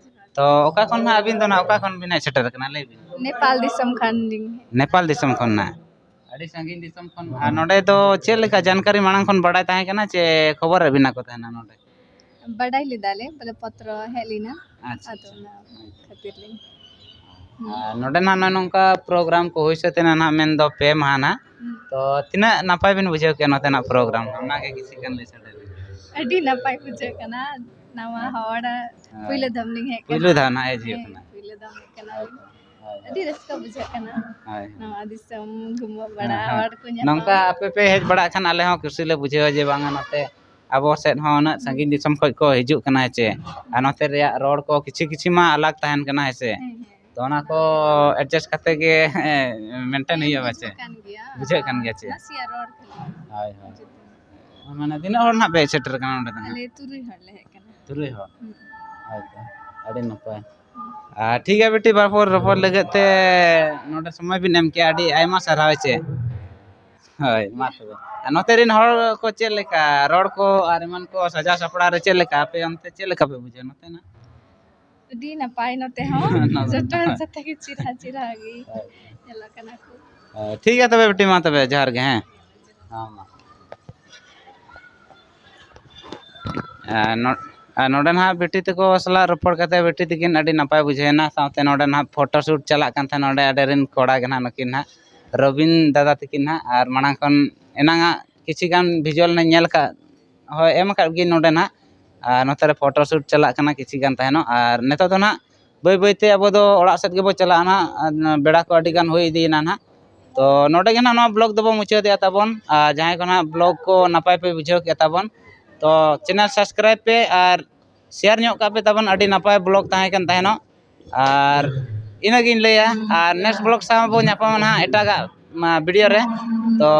ᱛᱚ ᱚᱠᱟ ᱠᱷᱚᱱ ᱱᱟᱦᱟᱜ ᱟᱹᱵᱤᱱ ᱫᱚ ᱱᱟᱦᱟᱜ ᱚᱠᱟ ᱠᱷᱚᱱ ᱵᱤᱱ ᱦᱮᱡ ᱥᱮᱴᱮᱨ ᱟᱠᱟᱱᱟ ᱞᱟᱹᱭ ᱵᱤᱱ? ᱱᱮᱯᱟᱞ ᱫᱤᱥᱚᱢ ᱠᱷᱚᱱ ᱞᱤᱧ ᱦᱮᱡ ᱱᱮᱯᱟᱞ ᱫᱤᱥᱚᱢ ᱠᱷᱚᱱ ᱱᱟᱦᱟᱜ᱾ ᱟᱹᱰᱤ ᱥᱟᱺᱜᱤᱧ ᱫᱤᱥᱚᱢ ᱠᱷᱚᱱ᱾ ᱟᱨ ᱱᱚᱰᱮ ᱫᱚ ᱪᱮᱫ ᱞᱮᱠᱟ ᱡᱟᱱᱠᱟᱨᱤ ᱢᱟᱲᱟᱝ ᱠᱷᱚᱱ ᱵᱟᱲᱟᱭ ᱛᱟᱦᱮᱸ ᱠᱟᱱᱟ ᱪᱮ ᱠᱷᱚᱵᱚᱨ ᱨᱮ ᱵᱤᱱᱟ ᱠᱚ ᱛᱟᱦᱮᱱᱟ ᱱᱚᱰᱮ? ᱵᱟᱰᱟᱭ ᱞᱮᱫᱟᱞᱮ, ᱵᱚᱞᱮ ᱯᱚᱛᱨᱚ ᱦᱮᱡ ᱞᱮᱱᱟ᱾ ᱟᱪᱪᱷᱟ, ᱟᱫᱚ ᱟᱪᱪᱷᱟ᱾ ᱚᱱᱟ ᱠᱷᱟᱹᱛᱤᱨ ᱞᱤᱧ ᱟᱨ ᱱᱚᱰᱮ ᱱᱟᱜ ᱱᱚᱜᱼᱚᱭ ᱱᱚᱝᱠᱟ ᱯᱨᱳᱜᱨᱟᱢ ᱠᱚ ᱦᱩᱭ ᱥᱟᱹᱛ ᱮᱱᱟ ᱱᱟᱜ, ᱢᱮᱱᱫᱚ ᱯᱮ ᱢᱟᱦᱟ ᱱᱟᱜ᱾ ᱦᱩᱸ᱾ ᱛᱚ ᱛᱤᱱᱟᱹᱜ ᱱᱟᱯᱟᱭ ᱵᱤᱱ ᱵᱩᱡᱷᱟᱹᱣ ᱠᱮᱜᱼᱟ ᱱᱚᱛᱮᱱᱟᱜ ᱯᱨᱳᱜᱨᱟᱢ? ᱚᱱᱟᱜᱮ ᱠᱤᱪᱷᱤ ᱜᱟᱱ ᱞᱟᱹᱭ ᱥᱟᱰᱮ ᱵᱤᱱ᱾ ᱟᱹᱰᱤ ᱱᱟᱯᱟᱭ ᱵᱩᱡᱷᱟᱹᱜ ᱠᱟᱱᱟ, ᱱᱟᱣᱟ ᱦᱮᱸ᱾ ᱦᱚᱲ ᱦᱮᱸ᱾ ᱯᱩᱭᱞᱩ ᱫᱷᱟᱣ ᱞᱤᱧ ᱦᱮᱡ ᱯᱩᱭᱞᱩ ᱠᱟᱱᱟ᱾ ᱫᱷᱟᱣ ᱱᱟᱜ ᱦᱮᱡ ᱦᱩᱭᱩᱜ ᱦᱮᱸ, ᱠᱟᱱᱟ᱾ ᱯᱩᱭᱞᱩ ᱫᱷᱟᱣ ᱦᱮᱡ ᱠᱟᱱᱟ᱾ ᱦᱳᱭ, ᱦᱳᱭ᱾ ᱟᱹᱰᱤ ᱨᱟᱹᱥᱠᱟᱹ ᱵᱩᱡᱷᱟᱹᱜ ᱠᱟᱱᱟ᱾ ᱦᱳᱭ, ᱦᱳᱭ᱾ ᱱᱟᱣᱟ ᱫᱤᱥᱚᱢ ᱜᱷᱩᱢᱟᱹᱜ ᱵᱟᱲᱟ, ᱦᱮᱸ, ᱦᱮᱸ᱾ ᱦᱚᱲ ᱠᱚ ᱧᱟᱯᱟᱢ᱾ ᱱᱚᱝᱠᱟ ᱟᱯᱮ ᱯᱮ ᱦᱮᱡ ᱵᱟᱲᱟᱜ ᱠᱷᱟᱱ ᱟᱞᱮ ᱦᱚᱸ ᱠᱩᱥᱤ ᱞᱮ ᱵᱩᱡᱷᱟᱹᱣᱟ ᱡᱮ ᱵᱟᱝᱟ ᱱᱚᱛᱮ ᱟᱵᱚ ᱥᱮᱫ ᱦᱚᱸ ᱩᱱᱟᱹᱜ ᱥᱟᱺᱜᱤᱧ ᱫᱤᱥᱚᱢ ᱠᱷᱚᱱ ᱠᱚ ᱦᱤᱡᱩᱜ ᱠᱟᱱᱟ, ᱦᱮᱸ ᱪᱮ? ᱟᱨ ᱱᱚᱛᱮ ᱨᱮᱭᱟᱜ ᱨᱚᱲ ᱠᱚ ᱠᱤᱪᱷᱤ ᱠᱤᱪᱷᱤ ᱢᱟ ᱟᱞᱟᱜᱽ ᱛᱟᱦᱮᱱ ᱠᱟᱱᱟ, ᱦᱮᱸ ᱥᱮ? ᱦᱮᱸ, ᱦᱮᱸ᱾ ᱛᱚ ᱚᱱᱟ ᱠᱚ adjust ᱠᱟᱛᱮ ᱜᱮ, ᱦᱮᱸ, maintain ᱦᱮᱸ, ᱦᱩᱭᱩᱜᱼᱟ, ᱵᱩᱡᱷᱟᱹᱜ ᱪᱮ? ᱠᱟᱱ ᱜᱮᱭᱟ᱾ ᱵᱩᱡᱷᱟᱹᱜ ᱠᱟᱱ ᱜᱮᱭᱟ, ᱪᱮ? ᱱᱟᱥᱮᱭᱟᱜ ᱨᱚᱲ ᱠᱷᱟᱹᱞᱤ᱾ ᱦᱳᱭ, ᱦᱳᱭ᱾ ᱵᱩᱡᱷᱟᱹᱜ ᱠᱟᱱᱟ᱾ ᱢᱟᱱᱮ ᱛᱤᱱᱟᱹᱜ ᱦᱚᱲ ᱱᱟᱦᱟᱜ ᱯᱮ ᱦᱮᱡ ᱥᱮᱴᱮᱨ ᱠᱟᱱᱟ ᱱᱚᱰᱮ ᱫᱚ ᱱᱟᱦᱟᱜ? ᱟᱞᱮ ᱛᱩᱨᱩᱭ ᱦᱚᱲ ᱞᱮ ᱦᱮᱡ ᱠᱟᱱᱟ᱾ ᱛᱩᱨᱩᱭ ᱦᱚᱲ? ᱦᱩᱸ᱾ ᱦᱳᱭ ᱛᱚ, ᱟᱹᱰᱤ ᱱᱟᱯᱟᱭ᱾ ᱦᱩᱸ᱾ ᱟᱨ ᱴᱷᱤᱠ ᱜᱮᱭᱟ ᱵᱤᱴᱤ, ᱵᱟᱨᱯᱚᱨ ᱨᱚᱯᱚᱲ ᱞᱟᱹᱜᱤᱫ ᱛᱮ ᱱᱚᱰᱮ ᱥᱚᱢᱚᱭ ᱵᱤᱱ ᱮᱢ ᱠᱮᱜᱼᱟ, ᱟᱹᱰᱤ ᱟᱭᱢᱟ ᱥᱟᱨᱦᱟᱣ᱾ ᱪᱮ ᱦᱳᱭ, ᱢᱟ ᱛᱚᱵᱮ᱾ ᱟᱨ ᱱᱚᱛᱮ ᱨᱮᱱ ᱦᱚᱲ ᱠᱚ ᱪᱮᱫ ᱞᱮᱠᱟ, ᱨᱚᱲ ᱠᱚ ᱟᱨ ᱮᱢᱟᱱ ᱠᱚ ᱥᱟᱡᱟᱣ ᱥᱟᱯᱲᱟᱣ ᱨᱮ ᱪᱮᱫ ᱞᱮᱠᱟ, ᱟᱯᱮ ᱚᱱᱛᱮ ᱪᱮᱫ ᱞᱮᱠᱟ ᱯᱮ ᱵᱩᱡᱷᱟᱹᱣᱟ ᱱᱚᱛᱮᱱᱟᱜ? ᱟᱹᱰᱤ ᱱᱟᱯᱟᱭ ᱱᱚᱛᱮ ᱦᱚᱸ᱾ ᱡᱚᱛᱚ ᱦᱚᱲ ᱥᱟᱛᱮ ᱜᱮ ᱪᱮᱨᱦᱟ ᱪᱮᱨᱦᱟ ᱜᱮ ᱧᱮᱞᱚᱜ ᱠᱟᱱᱟ ᱠᱚ᱾ ᱦᱳᱭ, ᱴᱷᱤᱠ ᱜᱮᱭᱟ ᱛᱚᱵᱮ ᱵᱤᱴᱤ, ᱢᱟ ᱛᱚᱵᱮ ᱡᱚᱦᱟᱨ ᱜᱮ, ᱦᱮᱸ᱾ ᱦᱮᱸ, ᱢᱟ᱾ ᱟᱨ ᱱᱚ-, ᱟᱨ ᱱᱚᱰᱮ ᱱᱟᱦᱟᱜ ᱵᱤᱴᱤ ᱛᱟᱠᱚ ᱥᱟᱞᱟᱜ ᱨᱚᱯᱚᱲ ᱠᱟᱛᱮ ᱵᱤᱴᱤ ᱛᱟᱹᱠᱤᱱ ᱟᱹᱰᱤ ᱱᱟᱯᱟᱭ ᱵᱩᱡᱷᱟᱹᱣ ᱮᱱᱟ᱾ ᱥᱟᱶᱛᱮ ᱱᱚᱰᱮ ᱱᱟᱦᱟᱜ photo shoot ᱪᱟᱞᱟᱜ ᱠᱟᱱ ᱛᱟᱦᱮᱱᱟ, ᱱᱚᱰᱮ ᱟᱞᱮ ᱨᱮᱱ ᱠᱚᱲᱟ ᱜᱮ ᱱᱟᱦᱟᱜ ᱱᱩᱠᱤᱱ ᱱᱟᱦᱟᱜ ᱨᱚᱵᱤᱱ ᱫᱟᱫᱟ ᱛᱟᱹᱠᱤᱱ ᱱᱟᱦᱟᱜ, ᱟᱨ ᱢᱟᱲᱟᱝ ᱠᱷᱚᱱ ᱮᱱᱟᱝᱟᱜ ᱠᱤᱪᱷᱤ ᱜᱟᱱ visual ᱞᱮ ᱧᱮᱞ ᱠᱟᱜ, ᱦᱳᱭ, ᱮᱢ ᱟᱠᱟᱫ ᱜᱮ ᱱᱚᱰᱮ ᱱᱟᱦᱟᱜ᱾ ᱟᱨ ᱱᱚᱛᱮ ᱨᱮ photo shoot ᱪᱟᱞᱟᱜ ᱠᱟᱱᱟ ᱠᱤᱪᱷᱤ ᱜᱟᱱ ᱛᱟᱦᱮᱱᱚᱜ, ᱟᱨ ᱱᱤᱛᱚᱜ ᱫᱚ ᱱᱟᱦᱟᱜ ᱵᱟᱹᱭ ᱵᱟᱹᱭ ᱛᱮ ᱟᱵᱚ ᱫᱚ ᱚᱲᱟᱜ ᱥᱮᱫ ᱜᱮᱵᱚ ᱪᱟᱞᱟᱜᱼᱟ ᱱᱟᱦᱟᱜ, ᱟᱨ ᱵᱮᱲᱟ ᱠᱚ ᱟᱹᱰᱤ ᱜᱟᱱ ᱦᱩᱭ ᱤᱫᱤᱭᱮᱱᱟ ᱱᱟᱦᱟᱜ᱾ ᱛᱚ ᱱᱚᱰᱮ ᱜᱮ ᱱᱟᱦᱟᱜ ᱱᱚᱣᱟ vlog ᱫᱚᱵᱚ ᱢᱩᱪᱟᱹᱫᱮᱜᱼᱟ ᱛᱟᱵᱚᱱ, ᱟᱨ ᱡᱟᱦᱟᱸᱭ ᱠᱚ ᱱᱟᱦᱟᱜ vlog ᱠᱚ ᱱᱟᱯᱟᱭ ᱯᱮ ᱵᱩᱡᱷᱟᱹᱣ ᱠᱮᱜᱼᱟ ᱛᱟᱵᱚᱱ, ᱛᱚ channel subscribe ᱯᱮ ᱟᱨ share ᱧᱚᱜ ᱠᱟᱜ ᱯᱮ ᱛᱟᱵᱚᱱ᱾ ᱟᱹᱰᱤ ᱱᱟᱯᱟᱭ vlog ᱛᱟᱦᱮᱸ ᱠᱟᱱ ᱛᱟᱦᱮᱱᱚᱜ, ᱟᱨ ᱤᱱᱟᱹᱜᱤᱧ ᱞᱟᱹᱭᱟ᱾ ᱟᱨ next vlog ᱥᱟᱶ ᱵᱚ ᱧᱟᱯᱟᱢᱟ ᱱᱟᱦᱟᱜ ᱮᱴᱟᱜᱟᱜ, ᱢᱟ, video ᱨᱮ᱾ ᱛᱚ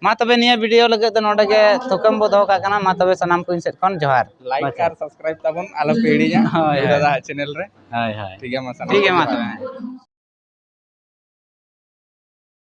ᱢᱟ ᱛᱚᱵᱮ ᱱᱤᱭᱟᱹ video ᱞᱟᱹᱜᱤᱫ ᱫᱚ ᱱᱚᱰᱮ ᱜᱮ ᱛᱷᱩᱠᱟᱹᱢ ᱵᱚ ᱫᱚᱦᱚ ᱠᱟᱜ ᱠᱟᱱᱟ᱾ ᱢᱟ ᱛᱚᱵᱮ ᱥᱟᱱᱟᱢ ᱠᱚ ᱤᱧ ᱥᱮᱫ ᱠᱷᱚᱱ ᱡᱚᱦᱟᱨ᱾ Like ᱟᱨ subscribe ᱛᱟᱵᱚᱱ ᱟᱞᱚ ᱯᱮ ᱦᱤᱲᱤᱧᱟ᱾ ᱦᱳᱭ, ᱦᱳᱭ᱾ ᱫᱟᱫᱟ ᱪᱮᱱᱮᱞ ᱨᱮ᱾ ᱦᱳᱭ, ᱦᱳᱭ᱾ ᱴᱷᱤᱠ ᱜᱮᱭᱟ, ᱢᱟ ᱥᱟᱱᱟᱢ ᱴᱷᱤᱠ ᱜᱮᱭᱟ, ᱠᱚ ᱢᱟ ᱡᱚᱦᱟᱨ᱾ ᱛᱚᱵᱮ᱾